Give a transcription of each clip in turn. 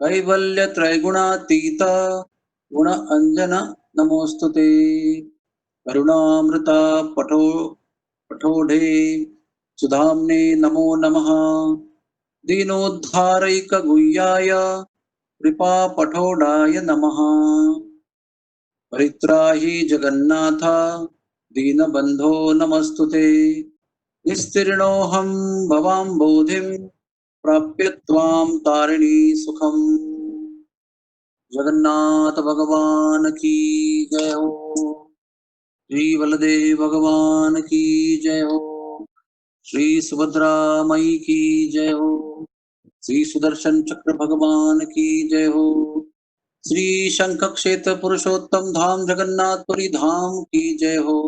कैवल्य त्रैगुणातीत गुण अंजन नमोस्तुते। करुणामृता पठो पठोढे सुधामने नमो नमः। दीनोद्धारैक गुह्याय कृपा पठोडाय नमः। परित्राहि जगन्नाथ दीनबंधो नमस्तुते। निस्तीर्णोऽहं भवाम्बोधिं प्राप्य त्वां तारिणी सुखम्। जगन्नाथ भगवान की जय हो। श्री बलदेव भगवान की जय हो। श्री सुभद्रा मई की जय हो। श्री सुदर्शन चक्र भगवान की जय हो। श्री शंख क्षेत्र पुरुषोत्तम धाम जगन्नाथपुरी धाम की जय हो।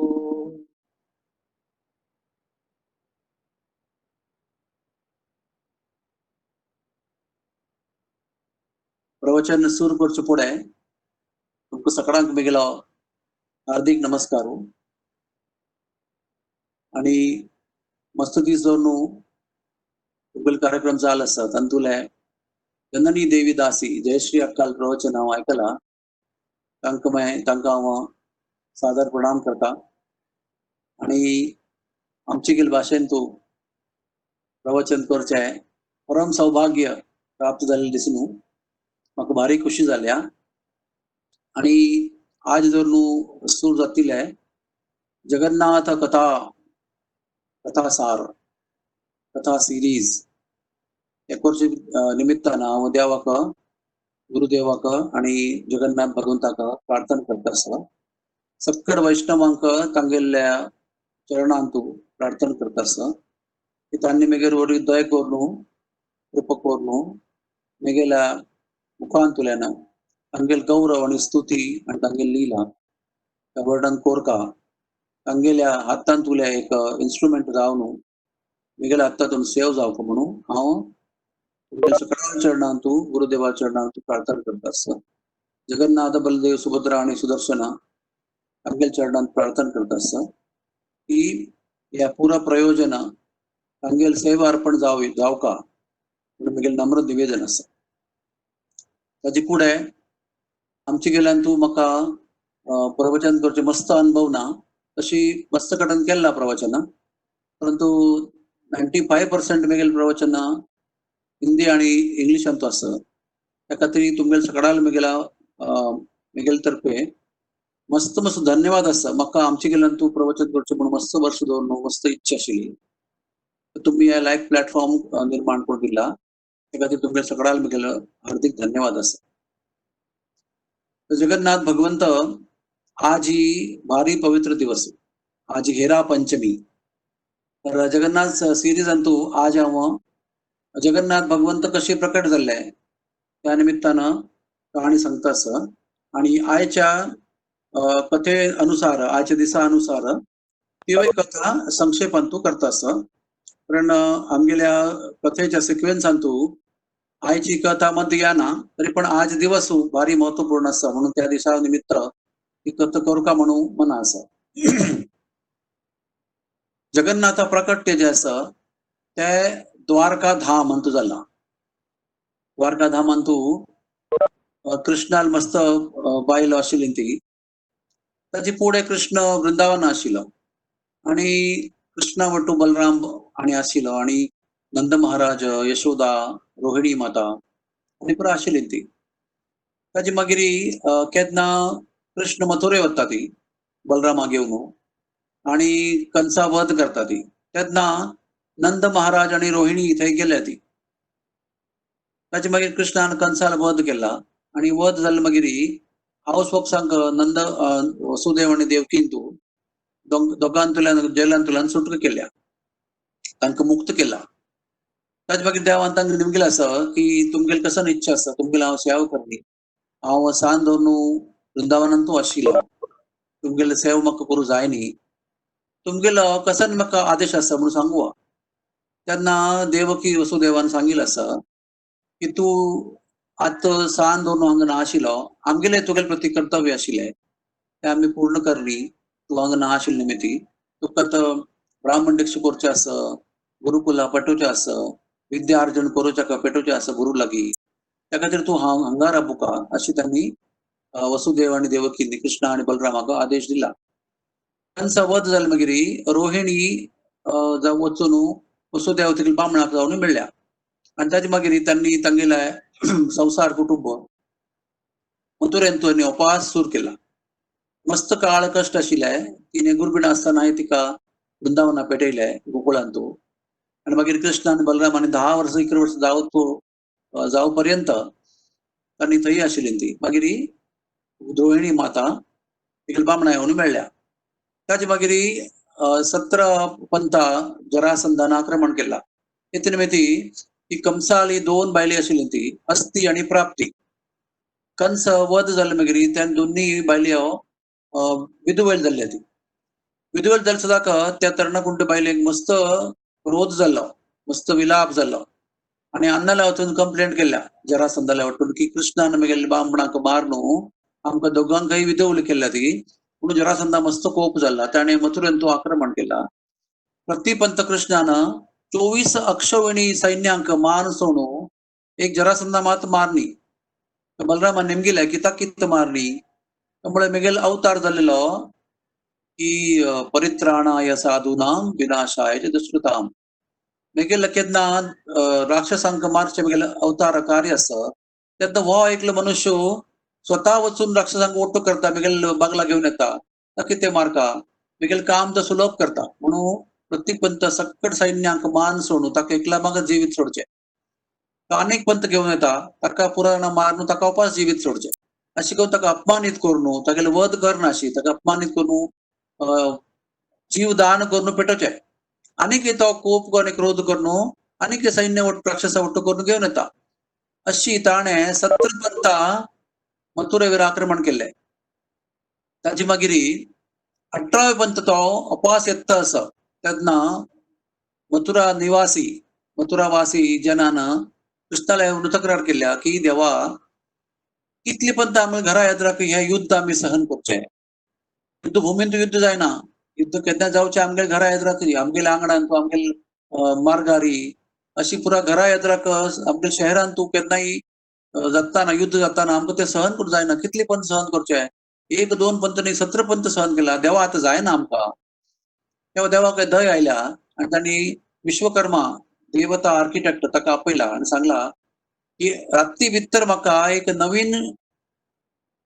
प्रवचन सुरू करचे फुडें तुमकां सगळ्यांक मेगेलो हार्दिक नमस्कार। आनी मस्त दीस दवर न्हू तुमगेलो कार्यक्रम जालो आसा तातूंतले जननी देवी दासी जयश्री अक्काल प्रवचन हांव आयकलां। तांकां मागीर तांकां हांव सादर प्रणाम करता। आनी आमचे गेल भाशेन तूं प्रवचन करचें परम सौभाग्य प्राप्त जाल्लें दिसून म्हाका भारी खुशी जाल्या। आनी आज जर न्हू सुरू जातिले जगन्नाथ कथा कथासार कथा सिरीज हे करचे निमित्तान हांव देवाक गुरुदेवाक आनी जगन्नाथ भगवंताक प्रार्थना करता आसा। सक्कड वैष्णवांक तांगेल्या चरणांतू प्रार्थना करता आसा की तांणी मेगेर वरवीं दया करून कृपा करून मेगेल्या मुखांतुल्यान तांगेल गौरव आनी स्तुती आनी तांगेल लीला वर्णन कोरका तांगेल्या हातांतुल्या एक इन्स्ट्रुमेंट जावन मेगेल्या हातांतून सेव जावका म्हणून हांव सगळ्या चरणांतू गुरुदेवा चरणांतू प्रार्थना करता आसा। जगन्नाथ बलदेव सुभद्रा आनी सुदर्शना तांगेल चरणांत प्रार्थना करता आसा की ह्या पुरा प्रयोजन तांगेल सेवा अर्पण जावी जावका म्हणून मेगेल नम्र निवेदन आसा। ताजे फुडें आमचे गेल्यान तूं म्हाका प्रवचन करचें मस्त अनुभव ना, तशी मस्त कडेन केल्ला प्रवचन, परंतु 95% मेगेल प्रवचन हिंदी आनी इंग्लिशांतू आसा। त्या खातीर तुमगेल सगळ्याल मेगेला मेगेल तर्फे मस्त मस्त धन्यवाद आसा। म्हाका आमचे गेल्यान तूं प्रवचन करचें म्हणून मस्त वर्ष दवरून मस्त इच्छा आशिल्ली, तुमी ह्या लायक प्लॅटफॉर्म निर्माण करून दिला त्या खातीर तुमगेल सगळ्याल मेगेल हार्दिक धन्यवाद आसा। जगन्नाथ भगवंत आज ही भारी पवित्र दिवस, आज हेरा पंचमी। तर जगन्नाथ सिरीजांतू आज हांव जगन्नाथ भगवंत कशे प्रकट जाल्ले त्या निमित्तान कहाणी सांगता आसा। आनी आयच्या कथे अनुसार आयच्या दिसा अनुसार तिवूय कथा संक्षेपांतू करता आसा। कारण आमगेल्या कथेच्या सिक्वेन्सांतू आयची कथा मध्य येना तरी पण आज दिवस भारी महत्वपूर्ण आसा म्हणून त्या दिसा निमित्त ही कथा करूका म्हणून मना आसा। जगन्नाथा प्रकट्य जे आसा ते द्वारका धाम अंतू जाला। द्वारका धाम अंतू कृष्णाल मस्त बायल आशिल्ली ती, ताची फुडें कृष्ण वृंदावन आशिल्लो आनी कृष्णा वटू बलराम आनी आशिल्लो आनी नंद महाराज यशोदा रोहिणी माता आनी पुरा आशिल्ली ती। ताची मागीर केन्ना कृष्ण मथुरे वता ती बलरामा घेवन आनी कंसा वध करता ती, तेन्ना नंद महाराज आनी रोहिणी थंय गेल्या ती। ताचे मागीर कृष्णान कंसाल वध केला आनी वध जाले मागीर हावस पक्षांक नंद वसुदेव आनी देवकीन तूं दोगांतल्यान जेलांतल्यान सुटका केल्या, तांकां मुक्त केला। ताचे मागीर देवान तांकां निमगेलें आसा की तुमगेली कसन इच्छा आसा, तुमगेली हांव सेवा करनी, हांव सान दवरून वृंदावनांतू आशिल्लो, तुमगेले सेवा म्हाका करूं जाय न्ही, तुमगेलो कसन म्हाका आदेश आसा म्हणून सांगू। तेन्ना देवकी वसुदेवान सांगिल्लें आसा की तूं आतां सान दवरून हांगा ना आशिल्लो, आमगेले तुगेले प्रती कर्तव्य आशिल्लें तें आमी पूर्ण करली, तूं हांगा ना आशिल्लें निमित्ती तुका आतां ब्राह्मण दीक्षा करचें आसा, गुरुकुला पेटोवचें आसा, विद्या अर्जन करूच्या पेटोवचें आसा गुरू लागीं, त्या खातीर तूं हांव हांगा राबुका अशी त्यांनी वसुदेव आणि देवकींनी कृष्ण आणि बलरामाक आदेश दिला. कंस वध जाले मागीर रोहिणी जावं वचून वसुदेव तिगेल्या बामणाक जावन मेळ्ळ्या आनी ताजे मागीर तांणी तांगेले संवसार कुटुंब मथुरेंत उपास सुरू केला. मस्त काळ कश्ट आशिल्ले. तिने गुरबीण आसतना तिका वृंदावना पेटयले गोकुळांतू आनी मागीर कृष्ण आनी बलराम आनी 10 वर्सां 11 वर्सां जावं जावं पर्यंत तांणी थंय आशिल्ली ती. मागीर रोहिणी माता तिगेल्या बामणा येवन मेळ्ळ्या. ताजे मागीर 17 पंता जरासंधान आक्रमण केला. तेतून ती ही कंसाली 2 बायली आशिल्ली ती अस्ती आनी प्राप्ती. कंस वध जाले मागीर त्या दोन्ही बायली विधुवेल जाल्ली ती. विधुवेल जाले सुद्दां त्या तरणाकुंड बायलेक मस्त क्रोध जाल्लो, मस्त विलाप जाल्लो आनी अन्नाला वचून कंप्लेंट केल्या जरासंधाला वटून की कृष्णान मागीर बामणाक मारून आमकां दोगांकय विधवल केल्या ती. म्हणून जरासंधा मस्त कोप जाल्ला. ताणें मथुरेन तो आक्रमण केला. प्रतिपंत कृष्णान 24 अक्षोहिणी सैन्यांक मार सोडून एक जरासंधा मात मारणी. बलरामान नेमगिले की ताका कितें मारणी. त्यामुळे मेगेल अवतार जाल्लो की परित्राणाय साधूनां विनाशाय च दुष्कृतां. मेगेल केन्ना राक्षसांक मारचे मेगेल अवतार कार्य आसा तेन्ना हो एकलो मनुष्य स्वतः वचून राक्षसांक ओट्टो करता, मेगेल बागला घेवन येता, ताका कितें मारका, मेगेल काम तो सुलभ करता. म्हणून प्रतिपंत सक्कड सैन्यांक मान सोडून ताका एकला मागीर जिवीत सोडचें. अनेक पंत घेवन येता ताका पुराण मारून ताका उपास जिवीत सोडचें. अशें करून ताका अपमानीत करून तागेले वध करनाशी ताका अपमानीत करून जीव दान करून पेटोवचें. आनीक तो कोप आनी क्रोध करून आनीक सैन्य ಒಟ್ಟು राक्षसा ಒಟ್ಟು करून घेवन येता. अशी ताणें 17 पंता मथुरेवर आक्रमण केलें. ताजे मागीर 18 पंत तो अपास येता आसा तेन्ना मथुरा निवासी मथुरावासी जनान कृष्णाला येवन तक्रार केल्या की देवा कितले पंत आमी घरा येत राव हे युद्ध आमी सहन करचें. युद्ध भुमीन युद्ध जायना, युद्ध केन्ना जावचें आमगेले घरा येत राव, आमगेल्या आंगणान तूं आमगेले मार्गारी अशी पुरा घरा येत राव आमच्या शहरान तूं केन्नाय जाताना युद्ध जाताना आमकां तें सहन करूंक जायना. कितले पंत सहन करचें? 1 2 पंत न्ही 17 पंत सहन केला. देवा आतां जायना आमकां. तेव्हा देवाक दय आयल्या आनी तांणी विश्वकर्मा देवता आर्किटेक्ट ताका आपयला आनी सांगला की राती भितर म्हाका एक नवीन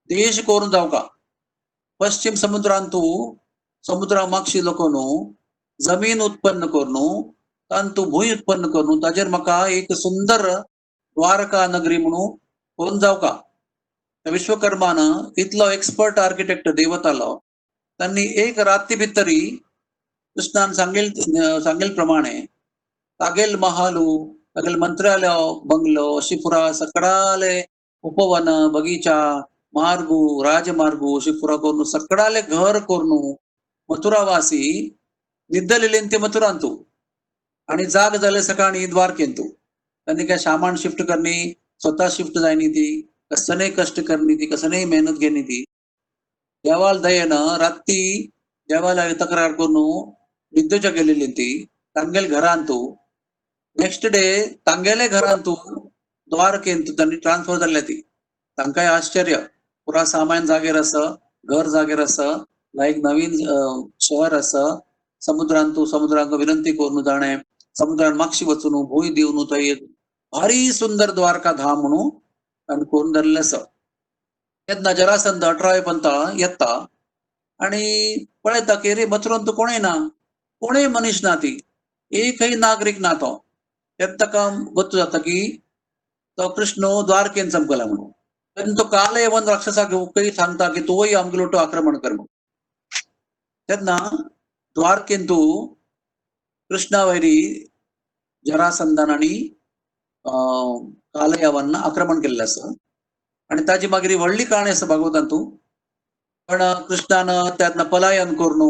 देश करून जावका. पश्चिम समुद्रांतू समुद्रा मागशी लोक न्हू जमीन उत्पन्न करून तांतू भूंय उत्पन्न करून ताजेर म्हाका एक सुंदर द्वारका नगरी म्हणून करून जावका. विश्वकर्मान इतलो एक्सपर्ट आर्किटेक्ट देवतालो त्यांनी एक राती भितरी कृष्णान सांगेल सांगेल प्रमाणे तागेल महालू तागेल मंत्रालय बंगलो अशी पुरा सकडाले उपवन बगीचा मार्गू राजमार्गू अशी पुरा करून सकडाले घर करून मथुरावासी निद्दलेले ते मथुरांतू आणि जाग जाले सकाळी द्वारकेंतू. त्यांनी काय सामान शिफ्ट करणी स्वतः शिफ्ट जायनी ती कसने कष्ट करणी ती कसने मेहनत घेणी ती. देवाल दयेन राती देवाला तक्रार करून निद्देच्या गेलेली ती तांगेल घरांतू नेक्स्ट डे तांगेले घरांतू द्वारकेंतू त्यांनी ट्रान्सफर जाल्ले ती. तांकांय आश्चर्य, पुरा सामान जागेर आसा, घर जागेर आसा, लायक नवीन शहर आसा. समुद्रांतू समुद्रांक विनंती करून जाणे समुद्रान मागशी वचून भूंय दिवन थंय एक भारी सुंदर द्वारका धाम म्हणून ताणें करून धरलें आसा. तेन्ना जरासंध 18 पंता येता आनी पळयता की रे मथुरांत कोणूय ना, कोणूय मनीस ना, ती एकय नागरीक ना तो. तेन्ना ताका गोत्त जाता की तो कृष्ण द्वारकेन चमकला म्हणून. तेन्ना तो कालयवन राक्षसाक सांगता की तूंय आमगेलो तो आक्रमण कर म्हणून. तेन्ना द्वारकेन तूं कृष्णावैरी जरासंधान आनी कालयवन आक्रमण केल्लें आसा. आनी ताजी मागीर व्हडली काणी आसा भागवतांतू. पण कृष्णान त्यातनं पलायन करून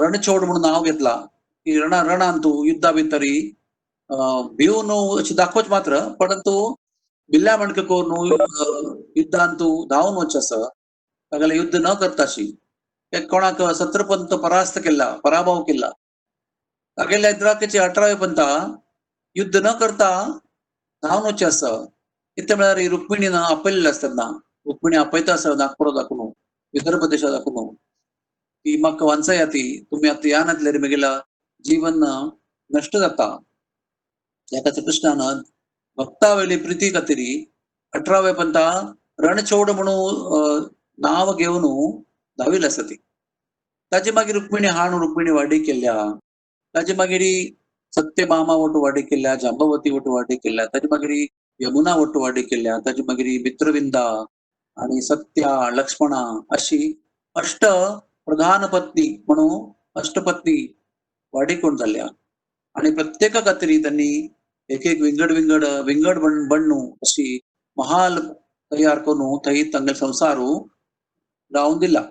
रणछोड म्हणून नाव घेतला की रणांतू युद्धा भितरी भिवन अशी दाखोवच मात्र परंतु बिल्ल्या मणके करून युद्धांतू धांवन वच आसा तागेलें युद्ध न करताशी कोणाक 17 पंत परास्त केला, पराभव केला. तागेल्या द्राकेचे 18 पंता युद्ध न करता धांवन वच आसा. इतलें म्हळ्यार रुक्मिणीन आपयल्लें आसता ना, रुक्मिणी आपयता आसा नागपुरा दाखोवन, विदर्भ देशा दाखोवन की म्हाका वांचया ती, तुमी आतां ह्या नातल्यार म्हगेल्या जीवन नश्ट जाता. ह्या खातीर कृष्णान भक्ता वयली प्रिती खातीर 18व्या पंथा रणछोड म्हणून नांव घेवन धांविल्लें आसा ती. ताजे मागीर रुक्मिणी हाण रुक्मिणी वाडी केल्या, ताजे मागीर सत्यभामा वटू वाडी केल्या, जांबवती वटू वाडी केल्या, ताजे मागीर यमुना वटू वाडी केल्या, ताजे मागीर मित्रविंदा आणि सत्या लक्ष्मणा अशी अष्ट प्रधान पत्नी म्हणून अष्टपत्नी वाडी कोण जाल्या. आणि प्रत्येका खातीर त्यांनी एक एक विंगड विंगड विंगड बण्णू अशी महाल तयार करून थंय तांगेलो संवसार रावून दिला.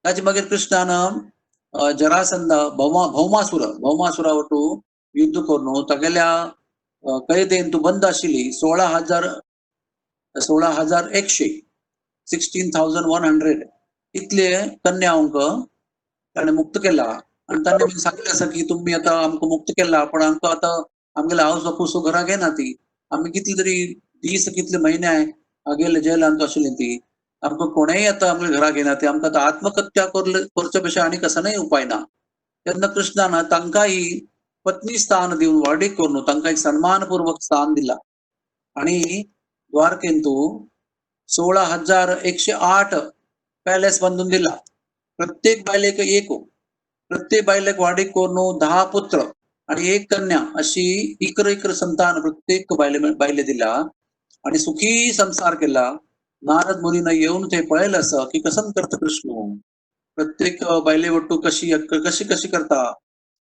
ताजे मागीर कृष्णान जरासंध भौमासुर भौमासुरा वटू युद्ध करून तागेल्या कैदेन तूं बंद आशिल्ली 16,100 16,100 इतले कन्यांक ताणें मुक्त केला. आनी ताणें सांगलें आसा की तुमी आतां आमकां मुक्त केला, पण आमकां आतां आमगेले हावस बापूस घरा घेना ती, आमी कितले तरी दीस कितले म्हयने आगेले जेलांत आशिल्ली ती, आमकां कोणेय आतां आमगे घरा घेना ती, आमकां आतां आत्महत्या करचे पेक्षा आनी कसलोय उपाय ना. तेन्ना कृष्णान तांकांय पत्नी स्थान दिवन वाडीक करून तांकां एक सन्मानपूर्वक स्थान दिला. आनी द्वारकेंतू 16,108 पॅलेस बांदून दिला. प्रत्येक बायलेक एक, प्रत्येक बायलेक वाडीक करून 10 पुत्र आणि 1 कन्या अशी 11 11 संतान प्रत्येक बायले दिला आणि सुखी संसार केला. नारद मुनीन येऊन ते पळयलं असं की कसं करता कृष्ण, प्रत्येक बायले वट्टू कशी कशी कशी करता,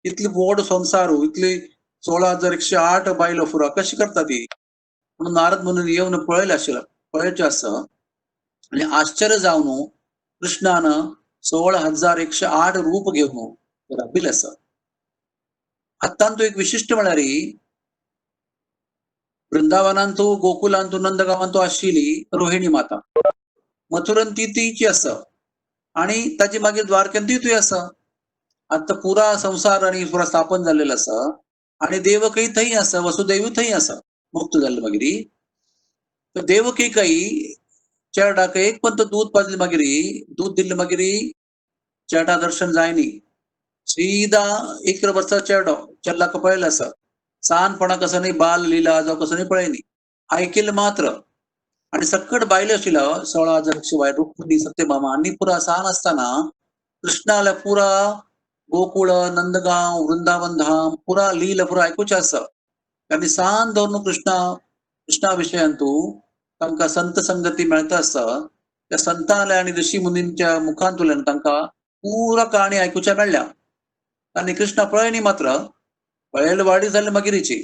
इतली व्हड संसार, इतली 16,108 बायलो फुरा कशी करता ती. म्हणून नारद मुनीन येऊन पळयलं आशिल्लें, पळयचें आसा आणि आश्चर्य जावन कृष्णान 16,108 रूप घेवन राबिल्लें आसा. आतां तो एक विशिश्ट म्हळ्यार वृंदावनांतू गोकुलांतू नंदगांवांतू आशिल्ली रोहिणी माता, मथुरन ती तीची आसा आणि ताजी मागीर द्वारकेंतूय ती आसा. आतां पुरा संसार आणि पुरा स्थापन जाल्लेलो आसा आणि देवकी थंय आसा, वसुदेव थंय आसा मुक्त जाल्ले मागीर. तर देवकी काही चेरडाक एक पंत दूद पाजली मागीर, दूद दिल्ले मागीर चेरडा दर्शन जायनी, सीधा 11 वर्सां चेरडो चेल्लाक पळयलें आसा, सानपणा कसो न्ही बाल लिला जावं कसो न्ही पळयनी, आयकिल्लें मात्र. आनी सकट बायलो आशिल्लो 16,000 बायल रुक्मिणी सत्यभामा आनी पुरा सान आसतना कृष्णाल्या पुरा गोकुळ नंदगांव वृंदावन धाम पुरा लीला पुरा आयकुचें आसा. आनी सान दवरून कृष्णा विशयांतू तांकां संत संगती मेळटा आसा. त्या संतांल्या आनी ऋषी मुनींच्या मुखांतल्यान तांकां पुरा काणी आयकुच्या मेळ्ळ्या. आनी कृष्णा पळयनी मात्र पळयले वाडी जाल्ले मागीरीची,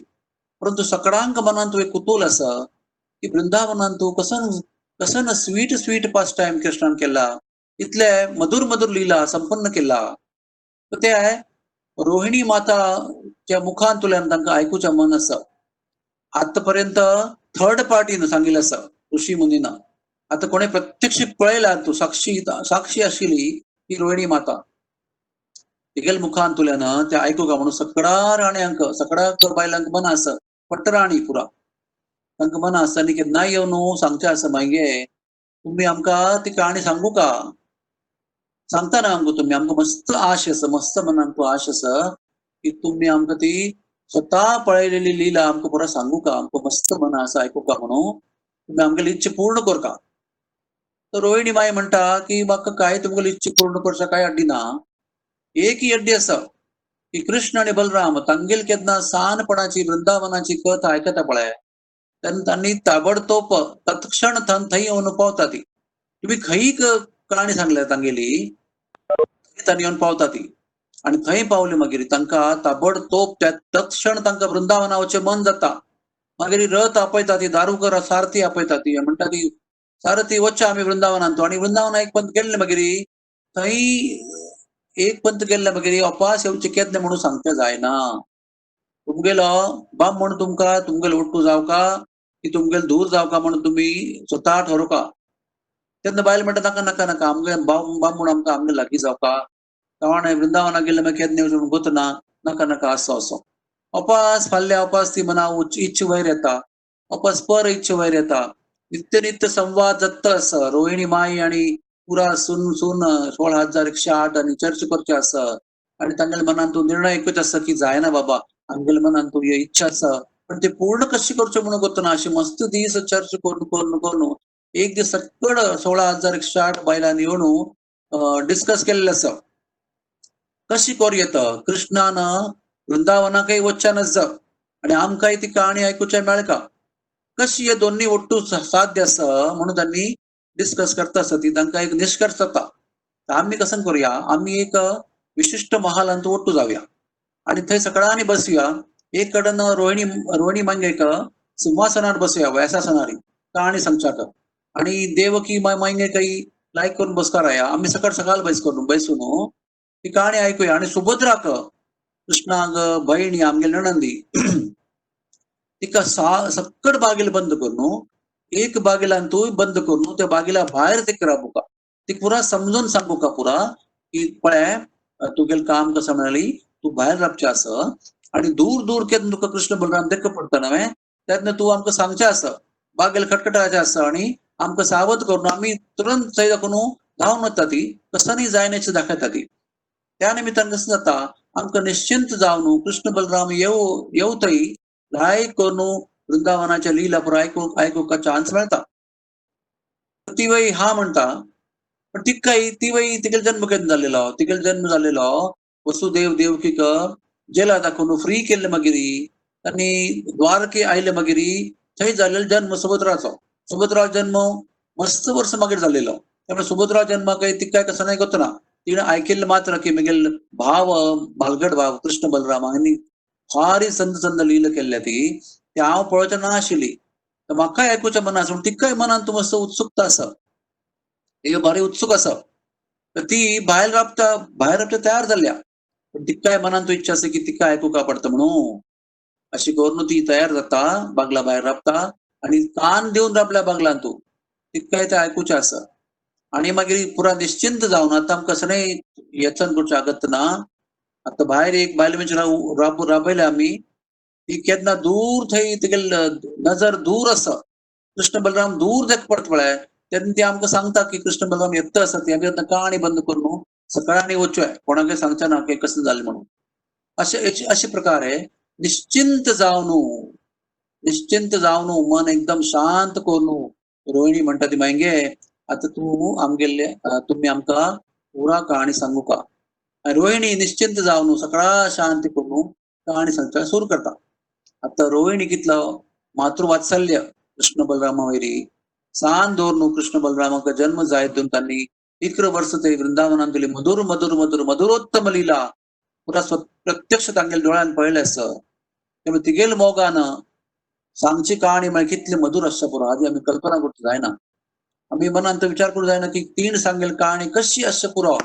परंतु सकडांक मनांत एक कुतूल आसा की वृंदावनांतू कसन कसन स्वीट स्वीट पास टायम कृष्णान केला, इतले मधुर मधुर लीला संपन्न केला. तर ते रोहिणी माताच्या मुखांतल्यान तांकां आयकुचें मन आसा. आतापर्यंत थर्ड पार्टीन सांगिल्लें आसा ऋषी मुनीना, आतां कोणें प्रत्यक्ष पळयला तूं साक्षी साक्षी आशिल्ली ती रोहिणी माता, तिगेल्या मुखांतल्यान ते आयकूंक म्हणून सगळ्या राण्यांक सगळ्या बायलांक मन आसा, पटराणी पुरा तांकां मन आसा. आनी केन्नाय येवन सांगचें आसा मागीर तुमी आमकां ती काणी सांगू का, सांगता ना आमकां तुमी, आमकां मस्त आश आसा, मस्त मनांत आश आसा की तुमी आमकां ती स्वता पळयलेली लीला आमकां पुरा सांगू का, आमकां मस्त मन आसा आयकूंक म्हणून तुमी आमगेली इच्छा पूर्ण करका. तर रोहिणी माई म्हणटा की म्हाका काय तुमगेली इच्छा पूर्ण करच्या काय अड्डी ना, एक ही अड्डी आसा की कृष्ण आनी बलराम तांगेल केन्ना सानपणाची वृंदावनाची कथा आयकता पळय तेन्ना तांणी ताबडतोब तत्क्षण थंय येवन पावता ती. तुमी खंय काणी सांगल्या तांगेली तांणी येवन पावता ती आनी थंय पावली मागीर तांकां ताबडतोब त्या तत्क्षण तांकां वृंदावना वचचें मन जाता. मागीर रथ आपयता ती, दारुकर सारथी आपयता ती, म्हणटा ती सारथी वच्चा आमी वृंदावनांत. आनी वृंदावना एक पंत गेल्ले मागीर थंय एक पंत गेल्ले मागीर अपास येवचें केन्ना म्हणून सांगचें जायना. तुमगेलो बाम म्हण तुमकां तुमगेलो उट्टू जावका की तुमगेलो दूर जावका म्हणून तुमी स्वता ठरोवका. तेन्ना बायल म्हणटा नाका नाका नाका, आमगे बाम बाम म्हूण आमकां आमगे लागीं जावका, तवाणे वृंदावनाक गेल्ले मागीर केन्ना येवचें म्हणून गोत ना, नाका नाका असो असो अपास फाल्यां अपास ती मना इच्छ वयर येता. परस्पर इच्छे वयर येता. नित्य नित्य संवाद जाता आसा. रोहिणी माई आनी पुरा सून सून 16,108 आनी चर्च करचे आसा आनी तांगेल्या मनान तो निर्णय एकूच आसा की जायना बाबा, आमगेल्या मनान तो ही इच्छा आसा पण ते पूर्ण कशी करचे म्हणून करतना अशी मस्त दीस चर्च करून करून करून एक दीस सकड 16,108 बायलांनी येवन डिस्कस केल्लें आसा कशी करूं येता. कृष्णान वृंदावनाकय वच्चें नासता आनी आमकांय ती कहाणी आयकुचें मेळका, कशी हे दोन्ही ಒಟ್ಟು साध्य आसा म्हणून तांणी डिस्कस करता आसा. ती तांकां एक निश्कर्श जाता. आमी कसं करूया, आमी एक विशिश्ट महालांत ಒಟ್ಟು जावया आनी थंय सगळ्यांनी बसया. एक कडेन रोहिणी रोहिणी मांगेक सिंहासनार बसया, व्यासासनारी कहाणी सांगच्याक, आनी देवकी मांगेकय लायक करून बसकाराया. आमी सकाळ सकाळ बैस करून बैसून ती कहाणी आयकुया. आनी सुभद्राक कृष्णाक भयणी आमगेली नणंदी तिका सक्कड बागेल बंद करून एक बागेलान तूं बंद करून त्या बागेला भायर ते राबूका, ती पुरा समजून सांगू का पुरा की पळय तुगेल काम कसं म्हणाली, तूं भायर राबचें आसा आनी दूर दूर केन्ना तुका कृष्ण बलराम देख पडटा नवें तेन्ना तूं आमकां सांगचें आसा, बागेल खटखटाचें आसा आनी आमकां सावध करून आमी तुरंत थंय दाखोवन धांवन वता ती कसनी जायनाची दाखयता ती. त्या निमित्तान कसं जाता आमकां निश्चिंत जावन कृष्ण बलराम येवतय लायक करून वृंदावनाच्या लीला पुरा आयकूंक चान्स मेळटा. ती वय हा म्हणटा, पण तिकाय ती वय तिगेलो जन्म केन्ना जाल्लेलो, तिगेलो जन्म जाल्लेलो वसुदेव देवकीक जेला दाखोवन फ्री केल्ले मागीर आनी द्वारके आयले मागीर थंय जाल्लेलो जन्म सुभद्राचो. सुभद्रा जन्म मस्त वर्स मागीर जाल्लेलो, त्यामुळे सुभद्रा जन्म काही तिकाय कसं नाही ना. तिणें आयकिल्लें मात्र की म्हगेल भाव बालगड भाव कृष्ण बलराम हांणी फारी संद संद लीला केल्ल्या ती ती हांव पळोवचें ना आशिल्ली, तर म्हाकाय आयकुच्या मनान आसा, तिकाय मनान तूं मस्त उत्सुकता आसा, ही भारी उत्सूक आसा. तर ती भायर राबता, भायर राबता तयार जाल्ल्या, पण तिकाय मनान तूं इच्छा आसा की तिका आयकूंक पडटा म्हणून अशी करून ती तयार जाता, बागला भायर राबता आनी कान दिवन राबल्या बागलान तूं तिकाय तें आयकुचें आसा. आनी मागीर पुरा निश्चिंत जावन आतां आमकां कसलेंय यत्न करचें अगत्य ना. आतां भायर एक बायल मनशां राबयल्या आमी, ती केन्ना दूर थंय तिगेल नजर दूर आसा, कृष्ण बलराम दूर देख पडटा पळय तेन्ना ती आमकां सांगता की कृष्ण बलराम येता आसा, ती आमी आतां कहाणी बंद करून सकाळीं वचूया, कोणाकय सांगचें ना की कसलें जालें म्हणून. अशे अशे प्रकारे निश्चिंत जावन, निश्चिंत जावन मन एकदम शांत करून रोहिणी म्हणटा ती मागीर आतां तूं आमगेले तुमी आमकां पुरा कहाणी सांगू का. रोहिणी निश्चिंत जावन सगळा शांती करून कहाणी सांगच्या सुरू करता. आतां रोहिणी कितलो मातृवात्सल्य कृष्ण बलरामा वयरी सान दवरून कृष्ण बलरामाक जन्म जायत दोन तांणी 11 वर्स ते वृंदावनान दिली मधुर मधुर मधुर मधुरोत्तम लीला पुरा प्रत्यक्ष तांगेल्या दोळ्यान पळयलें आसा. त्यामुळे तिगेल मोगान सांगची कहाणी म्हळ्यार कितली मधुर आसता पुरो आदी आमी कल्पना करूंक जायना. आमी मनान तो विचार करूंक जायना की तीण सांगेल कहाणी कशी आसता पुरो.